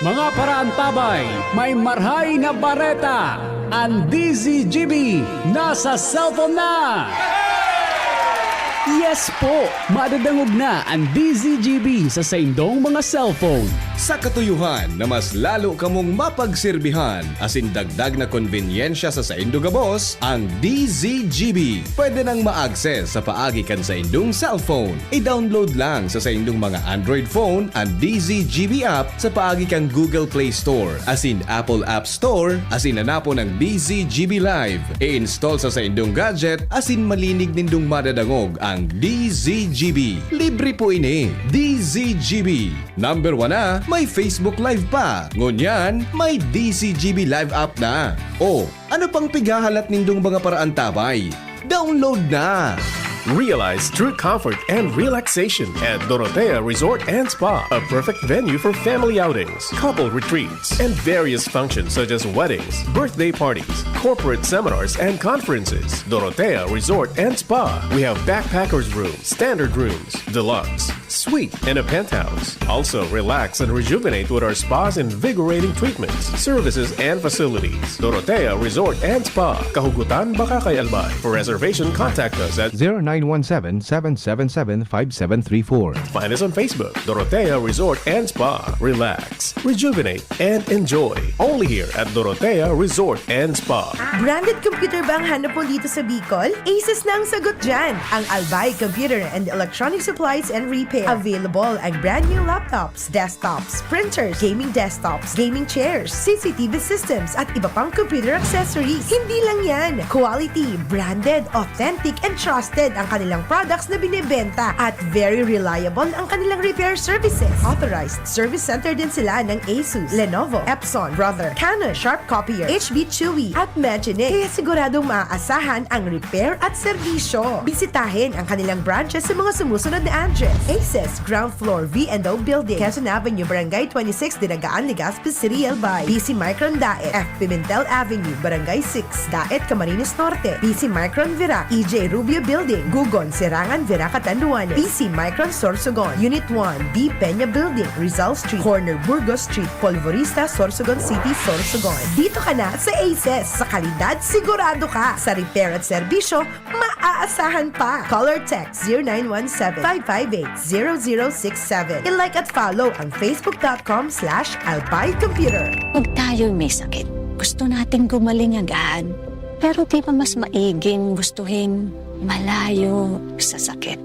Mga paraantabay, may marhay na bareta! An D Z G B nasa cellphone na! Yes po! Madadangog na an D Z G B sa saindong mga cellphone. Sa katuyohan na mas lalo kamong mapagserbihan asin dagdag na konbenyensya sa saindo gabos, ang D Z G B pwede nang ma-access sa paagi kan saindong cellphone. I-download lang sa saindong mga Android phone an D Z G B app sa paagi kan Google Play Store asin Apple App Store asin hanapon an D Z G B Live. I-install sa saindong gadget asin malinig nindong madadangog ang D Z G B. Libre po ini. D Z G B. Number one na, may Facebook Live pa. Ngunyan, may D Z G B Live app na. O, ano pang pighahalat nindong mga paraantabay? Download na! Realize true comfort and relaxation at Dorotea Resort and Spa, a perfect venue for family outings, couple retreats, and various functions such as weddings, birthday parties, corporate seminars, and conferences. Dorotea Resort and Spa. We have backpackers room, standard rooms, deluxe, suite, and a penthouse. Also, relax and rejuvenate with our spa's invigorating treatments, services, and facilities. Dorotea Resort and Spa, Kahugutan, Bacacay, Albay. For reservation, contact us at zero nine one seven, seven seven seven, five seven three four. Find us on Facebook, Dorotea Resort and Spa. Relax, rejuvenate, and enjoy. Only here at Dorotea Resort and Spa. Branded computer ba ang hanap mo dito sa Bicol? Asus na ang sagot dyan! Ang Albay Computer and Electronic Supplies and Repair. Available ang brand new laptops, desktops, printers, gaming desktops, gaming chairs, C C T V systems, at iba pang computer accessories. Hindi lang yan! Quality, branded, authentic, and trusted ang kanilang products na binebenta at very reliable ang kanilang repair services. Authorized service center din sila ng Asus, Lenovo, Epson, Brother, Canon, Sharp Copier, H B Chewy, at Magine. Kaya siguradong maaasahan ang repair at serbisyo. Bisitahin ang kanilang branches sa mga sumusunod na address: Aces, ground floor, V and O Building, Quezon Avenue, Barangay twenty-six, Dinagaan, Legazpi City, Albay. B C Micron Daet, F Pimentel Avenue, Barangay six, Daet, Camarines Norte. B C Micron Virac, E J Rubio Building, Gugon, Serangan, Virac, Catanduanes. B C Micron Sorsogon, Unit one, B Peña Building, Rizal Street, corner Burgos Street, Polvorista, Sorsogon City, Sorsogon. Dito ka na sa Aces. Sa kalidad, sigurado ka. Sa repair at serbisyo, maaasahan pa. Call or text zero nine one seven, five five eight, zero zero six seven. I-like at follow ang facebook dot com slash albay computer. Pag tayo'y may sakit, gusto nating gumaling agad. Pero di ba mas maiging gustuhin malayo sa sakit?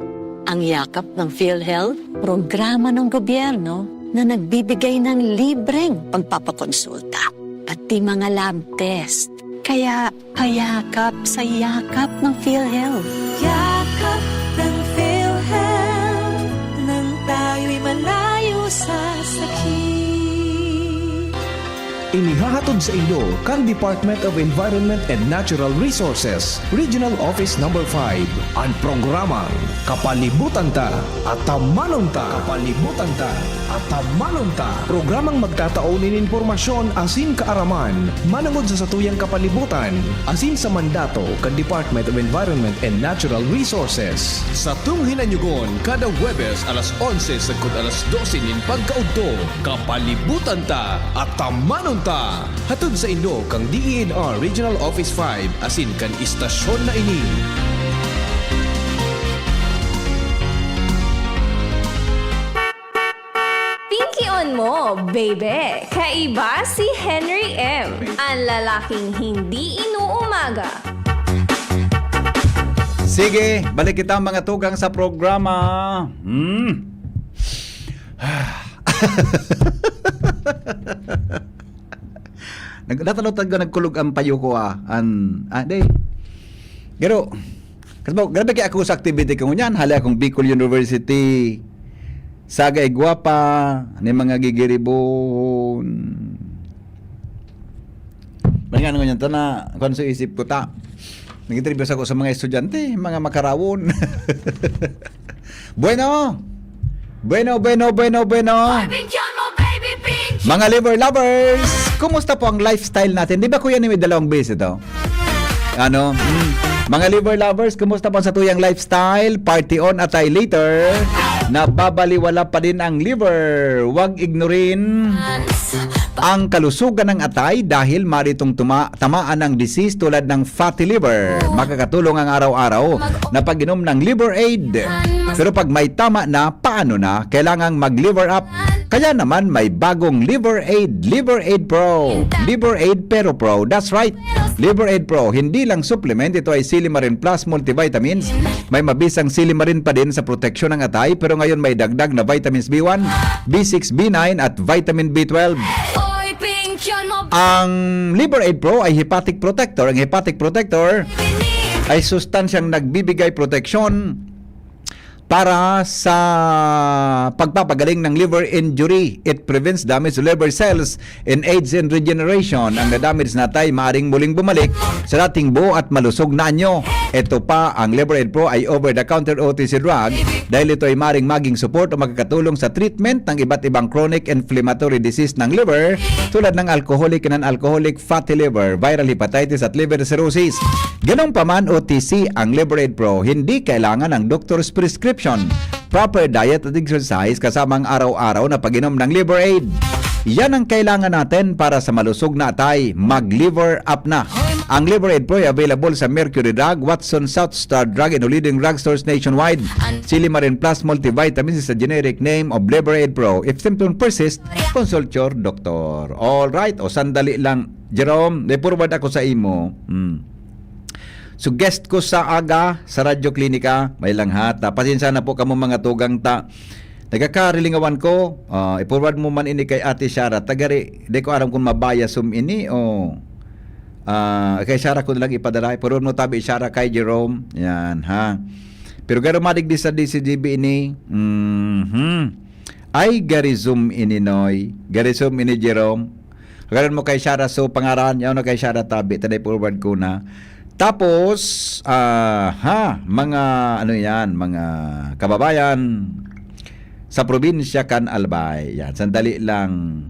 Ang Yakap ng PhilHealth, programa ng gobyerno na nagbibigay ng libreng pagpapakonsulta, pati mga lab test. Kaya payakap sa Yakap ng PhilHealth. Yakap ng PhilHealth, nang tayo'y malayo sa sakit. Inihahatod sa inyo kan Department of Environment and Natural Resources, Regional Office Number five, an programang Kapalibutan Ta, Atamanon Ta. Kapalibutan Ta, Atamanon Ta. Programang magtatao nin impormasyon asin kaaraman manongod sa satuyang kapalibutan asin sa mandato kan Department of Environment and Natural Resources. Satong hinanyugon kada Huwebes alas onse sagkod alas dose nin pagkaudto, Kapalibutan Ta, Atamanon Ta. Hatod sa inyo kan D E N R Regional Office five asin kan istasyon na ini. Pinkion mo, baby! Kaiba si Henry M, ang lalaking hindi inuumaga. Sige, balik kita, mga tugang, sa programa. Hmm. Nag-, natalo talaga, nagkulog ang payo ko, ah. An, ah, day. Pero, kasi ba, grabe kaya ako sa activity ko ngunyan. Hali akong Bicol University. Saga Iguapa, ni mga gigiribon. Malingan ngunyan, ta na, kung sa isip ko, ta. Nag-interview ako sa mga estudyante, mga makarawon. Bueno! Bueno, bueno, bueno, bueno! Mga liver lovers, kumusta po ang lifestyle natin? Di ba, Kuya, ni may dalawang beses ito? Ano? Hmm. Mga liver lovers, kumusta po ang satuyang lifestyle? Party on, atay later. Nababaliwala pa din ang liver. Huwag ignorin ang kalusugan ng atay dahil maritong tuma-, tamaan ng disease tulad ng fatty liver. Makakatulong ang araw-araw na pag-inom ng Liver Aid. Pero pag may tama na, paano na? Kailangang mag-liver up. Kaya naman may bagong Liver Aid, Liver Aid Pro. Liver Aid Pero Pro. That's right. Liver Aid Pro, hindi lang supplement, ito ay Silimarin Plus multivitamins. May mabisang silimarin pa din sa proteksyon ng atay, pero ngayon may dagdag na vitamins B one, B six, B nine at vitamin B twelve. Ang Liver Aid Pro ay hepatic protector. Ang hepatic protector ay sustansyang nagbibigay proteksyon para sa pagpapagaling ng liver injury. It prevents damage to liver cells and aids in regeneration. Ang na-damage na atay maaring muling bumalik sa dating buo at malusog na anyo. Ito pa, ang Liver Aid Pro ay over-the-counter O T C drug dahil ito ay maring maging support o makakatulong sa treatment ng iba't ibang chronic inflammatory disease ng liver tulad ng alcoholic and non-alcoholic fatty liver, viral hepatitis at liver cirrhosis. Ganun pa man, O T C ang Liver Aid Pro, hindi kailangan ng doctor's prescription. Proper diet at exercise kasama ang araw-araw na pag-inom ng Liver Aid. Yan ang kailangan natin para sa malusog na atay. Mag-liver up na. Ang Liver Aid Pro ay available sa Mercury Drug, Watson, South Star Drug, and leading drugstores nationwide. Silimarin Plus Multivitamins is a generic name of Liver Aid Pro. If symptoms persist, consult your doctor. All right, o sandali lang, Jerome, may forward ako sa imo. Hmm. So, guest ko sa aga sa Radyo Klinika, may langhata. Pasensya na po kamo, mga tugang ta. Nagkakarilingawan ko, ah, i-forward mo man ini kay Ate Shara. Tagari, di ko aram kung mabayas um ini o, ah, kay Shara ko nilang ipadala. I-forward mo tabi, Shara, kay Jerome. Yan, ha. Pero garo madigdi sa D C G B ini. Mhm. Ay, garizom ini, Noy. Garizom ini, Jerome. Hagaran mo kay Shara, so pangaran, yaw na kay Shara tabi, taday forward ko na. Tapos, ah, ha, mga, ano yan, mga kababayan sa probinsya kan Albay. Yan, sandali lang,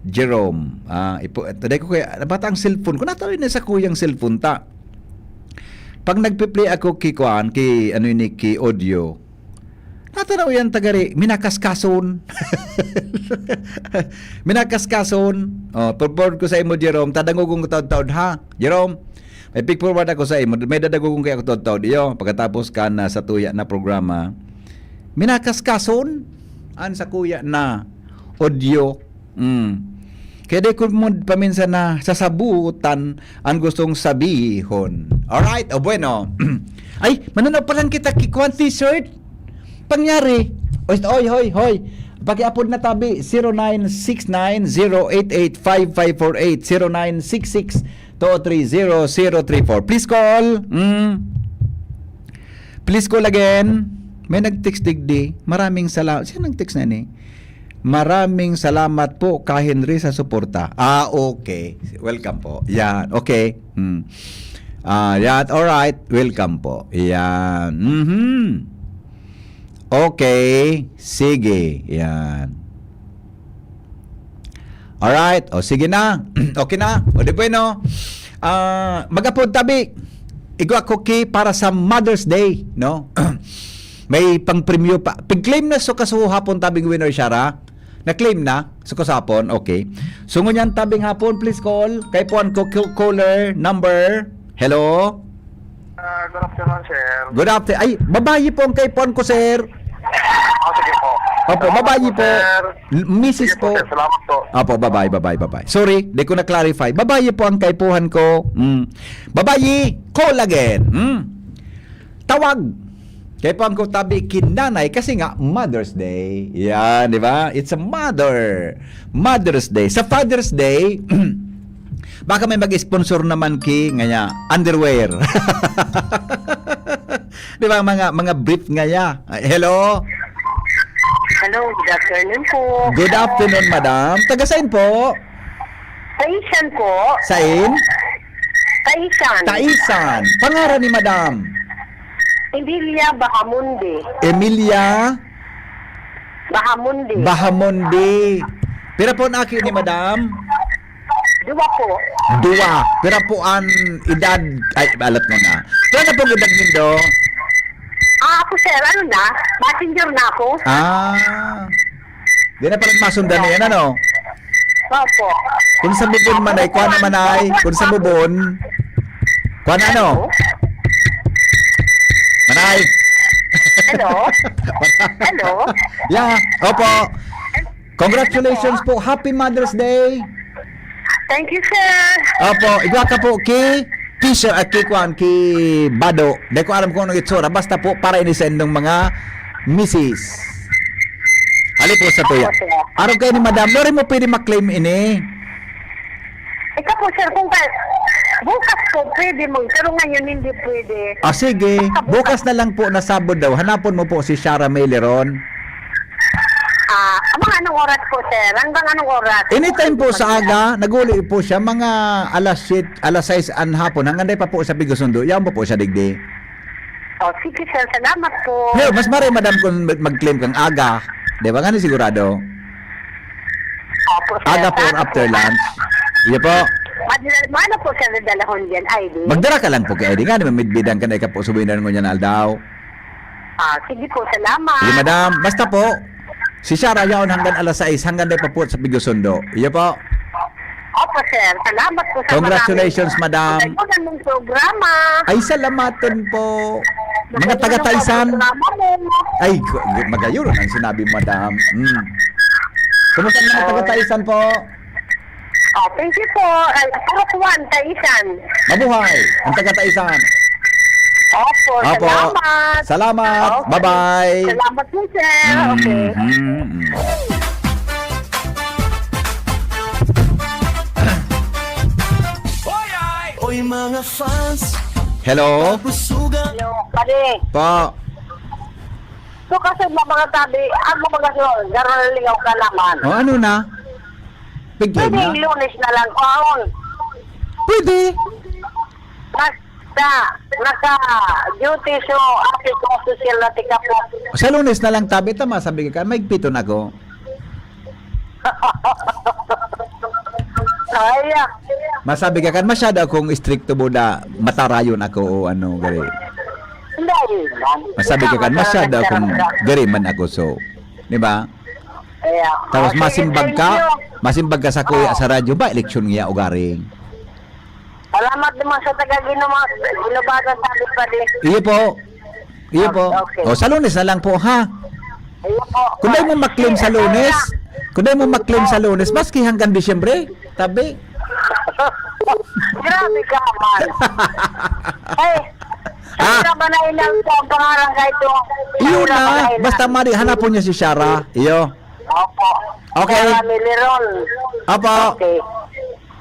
Jerome. Ah, ipo, taday ko kaya, bata ang cellphone ko, natawin na sa kuyang cellphone ta. Pag nagpi-play ako ki kuan, ki, ano ini, ki audio, natanaw yan, tagari, minakaskason. Minakaskason. Oh, forward ko sa imo, Jerome. Tadangogong taod-taod, ha? Jerome, may pick forward ako sa imo. May dadagogong kaya ako taod-taod. Iyo, pagkatapos ka na sa tuya na programa. Minakaskason? An sa kuya na audio. Mm. Kaya di ko mo paminsan na sasabutan ang gustong sabihon. Alright, o bueno. Ay, mananaw pa lang kita ki kuan, T-shirt. pangyari. Oy, oy, hoy, hoy. Pakiapod na tabi, zero nine six nine, zero eight eight, five five four eight, zero nine six six, two three zero, zero three four. Please call. Mm. Please call again. May nag-text digdi. Maraming salamat. Sino nag-text na ni? "Maraming salamat po, Ka Henry, sa suporta." Ah, okay. Welcome po. Yan. Okay. Hmm. Ah, yan. All right. Welcome po. Yan. Mhm. Okay. Sige. Yan. Alright. O, sige na. Okay na. O, di bueno. Ah, mag-apod tabi. Igwa ko ki para sa Mother's Day, no? May pang-premyo pa. Pig-claim na so kasuhapon tabing winner siya ra. Na-claim na so kasapon. Okay. So, ngunyan tabing hapon, please call. Kay puan ko, co-, caller number. Hello? Ah, good afternoon, sir. Good afternoon. Ay, babayi po ang kaipuhan ko, sir. Ah, sige po. Opo, babayi po. Sir. L-, misis po. Sige po, sir. Salamat po. Opo, babayi, babayi, babayi. Sorry, di ko na-clarify. Babayi po ang kaipuhan ko. Mm. Babayi, call again. Mm. Tawag. Kaipuhan ko tabi kinanay kasi nga Mother's Day. Yan, di ba? It's a mother. Mother's Day. Sa Father's Day, baka may mag-sponsor naman ki ngaya underwear. Di ba, mga, mga brief ngaya. Ay, hello? Hello, good afternoon po. Good afternoon, madam. Taga saan po? Taisan po. Saan? Taisan. Taisan. Pangaran ni madam? Emilia Bahamonde. Emilia? Bahamonde. Bahamonde. Pira po na aki ni madam? Duwa po. Duwa. Pira po an edad? Ay, alat mo na. Pira na pong edad nindo? Ah, ako, sir, ano na? Passenger na ako. Ah. Di na pala masundan na yan, ano? Opo. Kung sa bubon man ay, kuha naman ay. Kung sa bubon, kuha na, ano? Manay. Hello? Hello? Yeah, opo. Congratulations po. Happy Mother's Day. Thank you, sir. Opo, igwa ka po ki Fisher at ki Kwan, ki Bado. Di ko alam kung anong itsura. Basta po, para ini sa indong mga misis. Hali po sa tuya. Opo, sir. Araw kayo ni Madam Lori mo pwede maklaim ini. Ika po, sir, kung ka, bukas po, pwede mo. Pero ngayon, hindi pwede. Ah, sige. Baka bukas. Bukas na lang po na Sabado daw. Hanapon mo po si Shara May Leron. Ah, mga anong oras po, sir? Hanggang anong oras? Anytime po sa aga, nag-uli po siya, mga alas siyete, alas sais an hapon, hanggang day pa po sa Pigusundo, yaon pa po siya digdi. Oh, sige, sir. Salamat po. Yo, mas maray, madam, kung mag-, mag-claim kang aga. Di ba? Nga ni sigurado? Opo, sir. Aga po or after lunch? Iyo po. Madala-, ano po, sir, dalahon dyan? I D? Magdara ka lang po kay I D. Nga naman, midbidan ka na ikaw po, suminan mo niya na aldaw. Ah, sige po, salamat. Sige, madam. Basta po, si Shara yaon hanggang alas sais, hanggang day pa po sa Pigusundo. Iyo po. Opo, sir. Salamat po sa marami. Congratulations, madam. Ang ganda ng programa. Ay, salamaton po. Mga taga Taisan. Maganda ng programa mo. Ay, gu-, gu-, magayon ang sinabi, madam. Mm. Kumusta ang mga taga Taisan po? Ah, thank you po. Ay, puro kuwan, Taisan. Mabuhay ang taga Taisan. Opo, opo. Salamat. Salamat. Okay. Bye-bye. Salamat po, sir. Okay. Mhm. Oy, mga fans. Hello? Hello, pare. Po. So, kasi mga tabi, ako mga so, garo na lingaw ka naman. O, ano na? Pwede, pwede na? Lunes na lang, kuhaon. Pwede. Basta, naka-duty so, ate ko, social na tika po. Sa Lunes na lang, tabi, tama, sabi ka, may piton ako. Ay, ah. Masabi ka kan, masyado akong istrikto, buda, matarayon ako o ano, gari. Hindi, yun lang. Masabi ka kan, masyado akong gari man ako, so, di ba? Kaya, tapos okay, masimbag ka, thank you. Masimbag ka sa kuya, oh, sa radyo, ba, eleksyon niya o garing? Salamat naman sa taga Ginuma-, Ginubagan, sabi pa din. Iyo po. Iyo po. Okay. O, sa Lunes na lang po, ha? Iyo po. Kung dahil mo maklaim sa Lunes, kung dahil mo maklaim sa Lunes, maski hanggang Disyembre, tabi. Grabe ka man. Ay, Ah. Sarah Banainal po ang pangalan kay ito. Iyo Sarah na. Banainal. Basta madi, hanapon niya si Shara. Iyo. Opo. Okay. Sarah Miliron. Opo. Okay.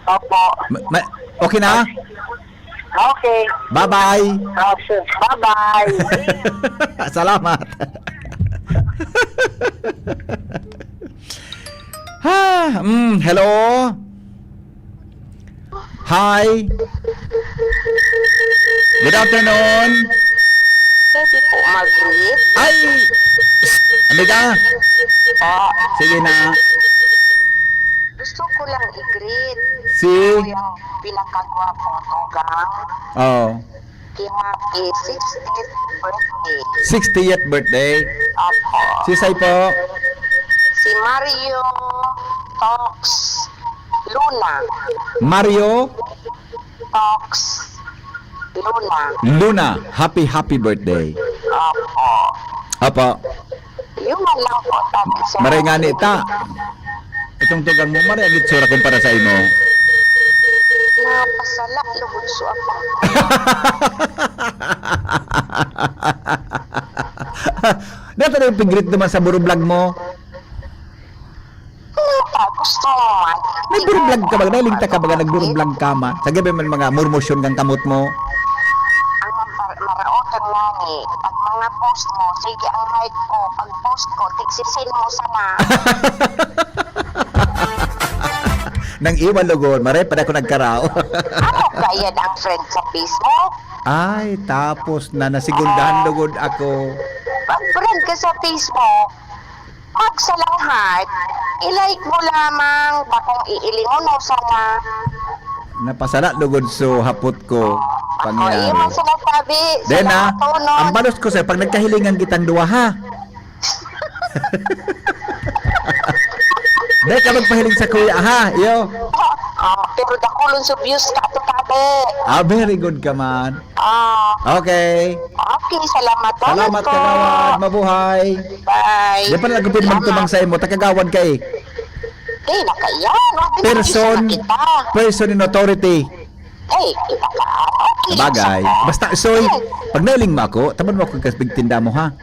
Opo. Ma- ma- okay na? Okay. Bye-bye. Okay. Bye-bye. Salamat. Ha, mm, hello? Hi. Good afternoon. Pwede po mag-greet? Ay! Psst! Amiga! Po. Sige na. Gusto ko lang i-greet. Si? Yung pinakagwapong tugang. Oh. Ki happy sixtieth birthday. Sixtieth birthday. Opo. Si Sai po? Si Mario Tox Luna. Mario? Tox Luna. Luna, happy, happy birthday. Opo. Opo. Yun man lang po, sabi sa Maray nga ni ta. Itong tugang mo, maray ang itsura kumpara sa imo. Napasala, lugod so ako. Dito na yung pigrit naman sa burublog mo. Ano pa? Gusto mo man? Nagburublog ka ba? Nailing ta ka ba? Nagburublog ka man. Sa gabi man mga murmusyon kang kamot mo. Ang mar- maraot ang nani, pag mga post mo, sige ang height ko, pag post ko, tigsisin mo sana. Nang iwan lugod, maray pa na ako nagkaraw. Ano kaya ang friend sa Facebook? Ay, tapos na, nasiguldahan lugod ako. Pag friend ka sa Facebook, magsalang heart, i-like mo lamang, bakong iilingon mo sana. Napasala lugod so hapot ko. Ako, pangyayari. Iyo man sinasabi. Then, ah, ang balos ko sa'yo, pag nagkahilingan kitang duwa, ha? Dahil ka magpahiling sa kuya, ha? Iyo. Oh, pero dakulon sa views ka, to, tabi. Ah, very good ka man. Ah. Okay. Okay, salamat. Salamat, po. Kagawad. Mabuhay. Bye. Di pa na nagpipin magtubang sa imo. Takagawad ka eh. Di na kaya. Person, person in authority. Ay, kita ka. Okay, bagay. Basta, Soy, pag nailing mo ako, taman mo ako kasbig tinda mo, ha?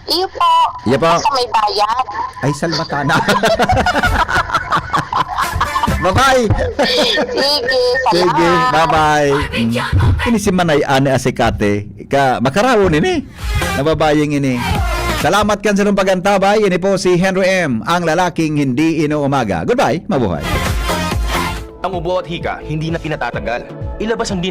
Iyo po. Iyo po. Basta may bayad. Ay, salbatana. Bye-bye. Sige, salamat. Sige, bye-bye. Mm. Ini si Manay Ani Asikate. Ka, makarawon ini. Nababaying ini. Salamat kan sa pagkantabay. Ini po si Henry M, ang lalaking hindi inuumaga. Goodbye. Mabuhay. Ang ubo at hika, hindi na pinatatagal. Ilabas ang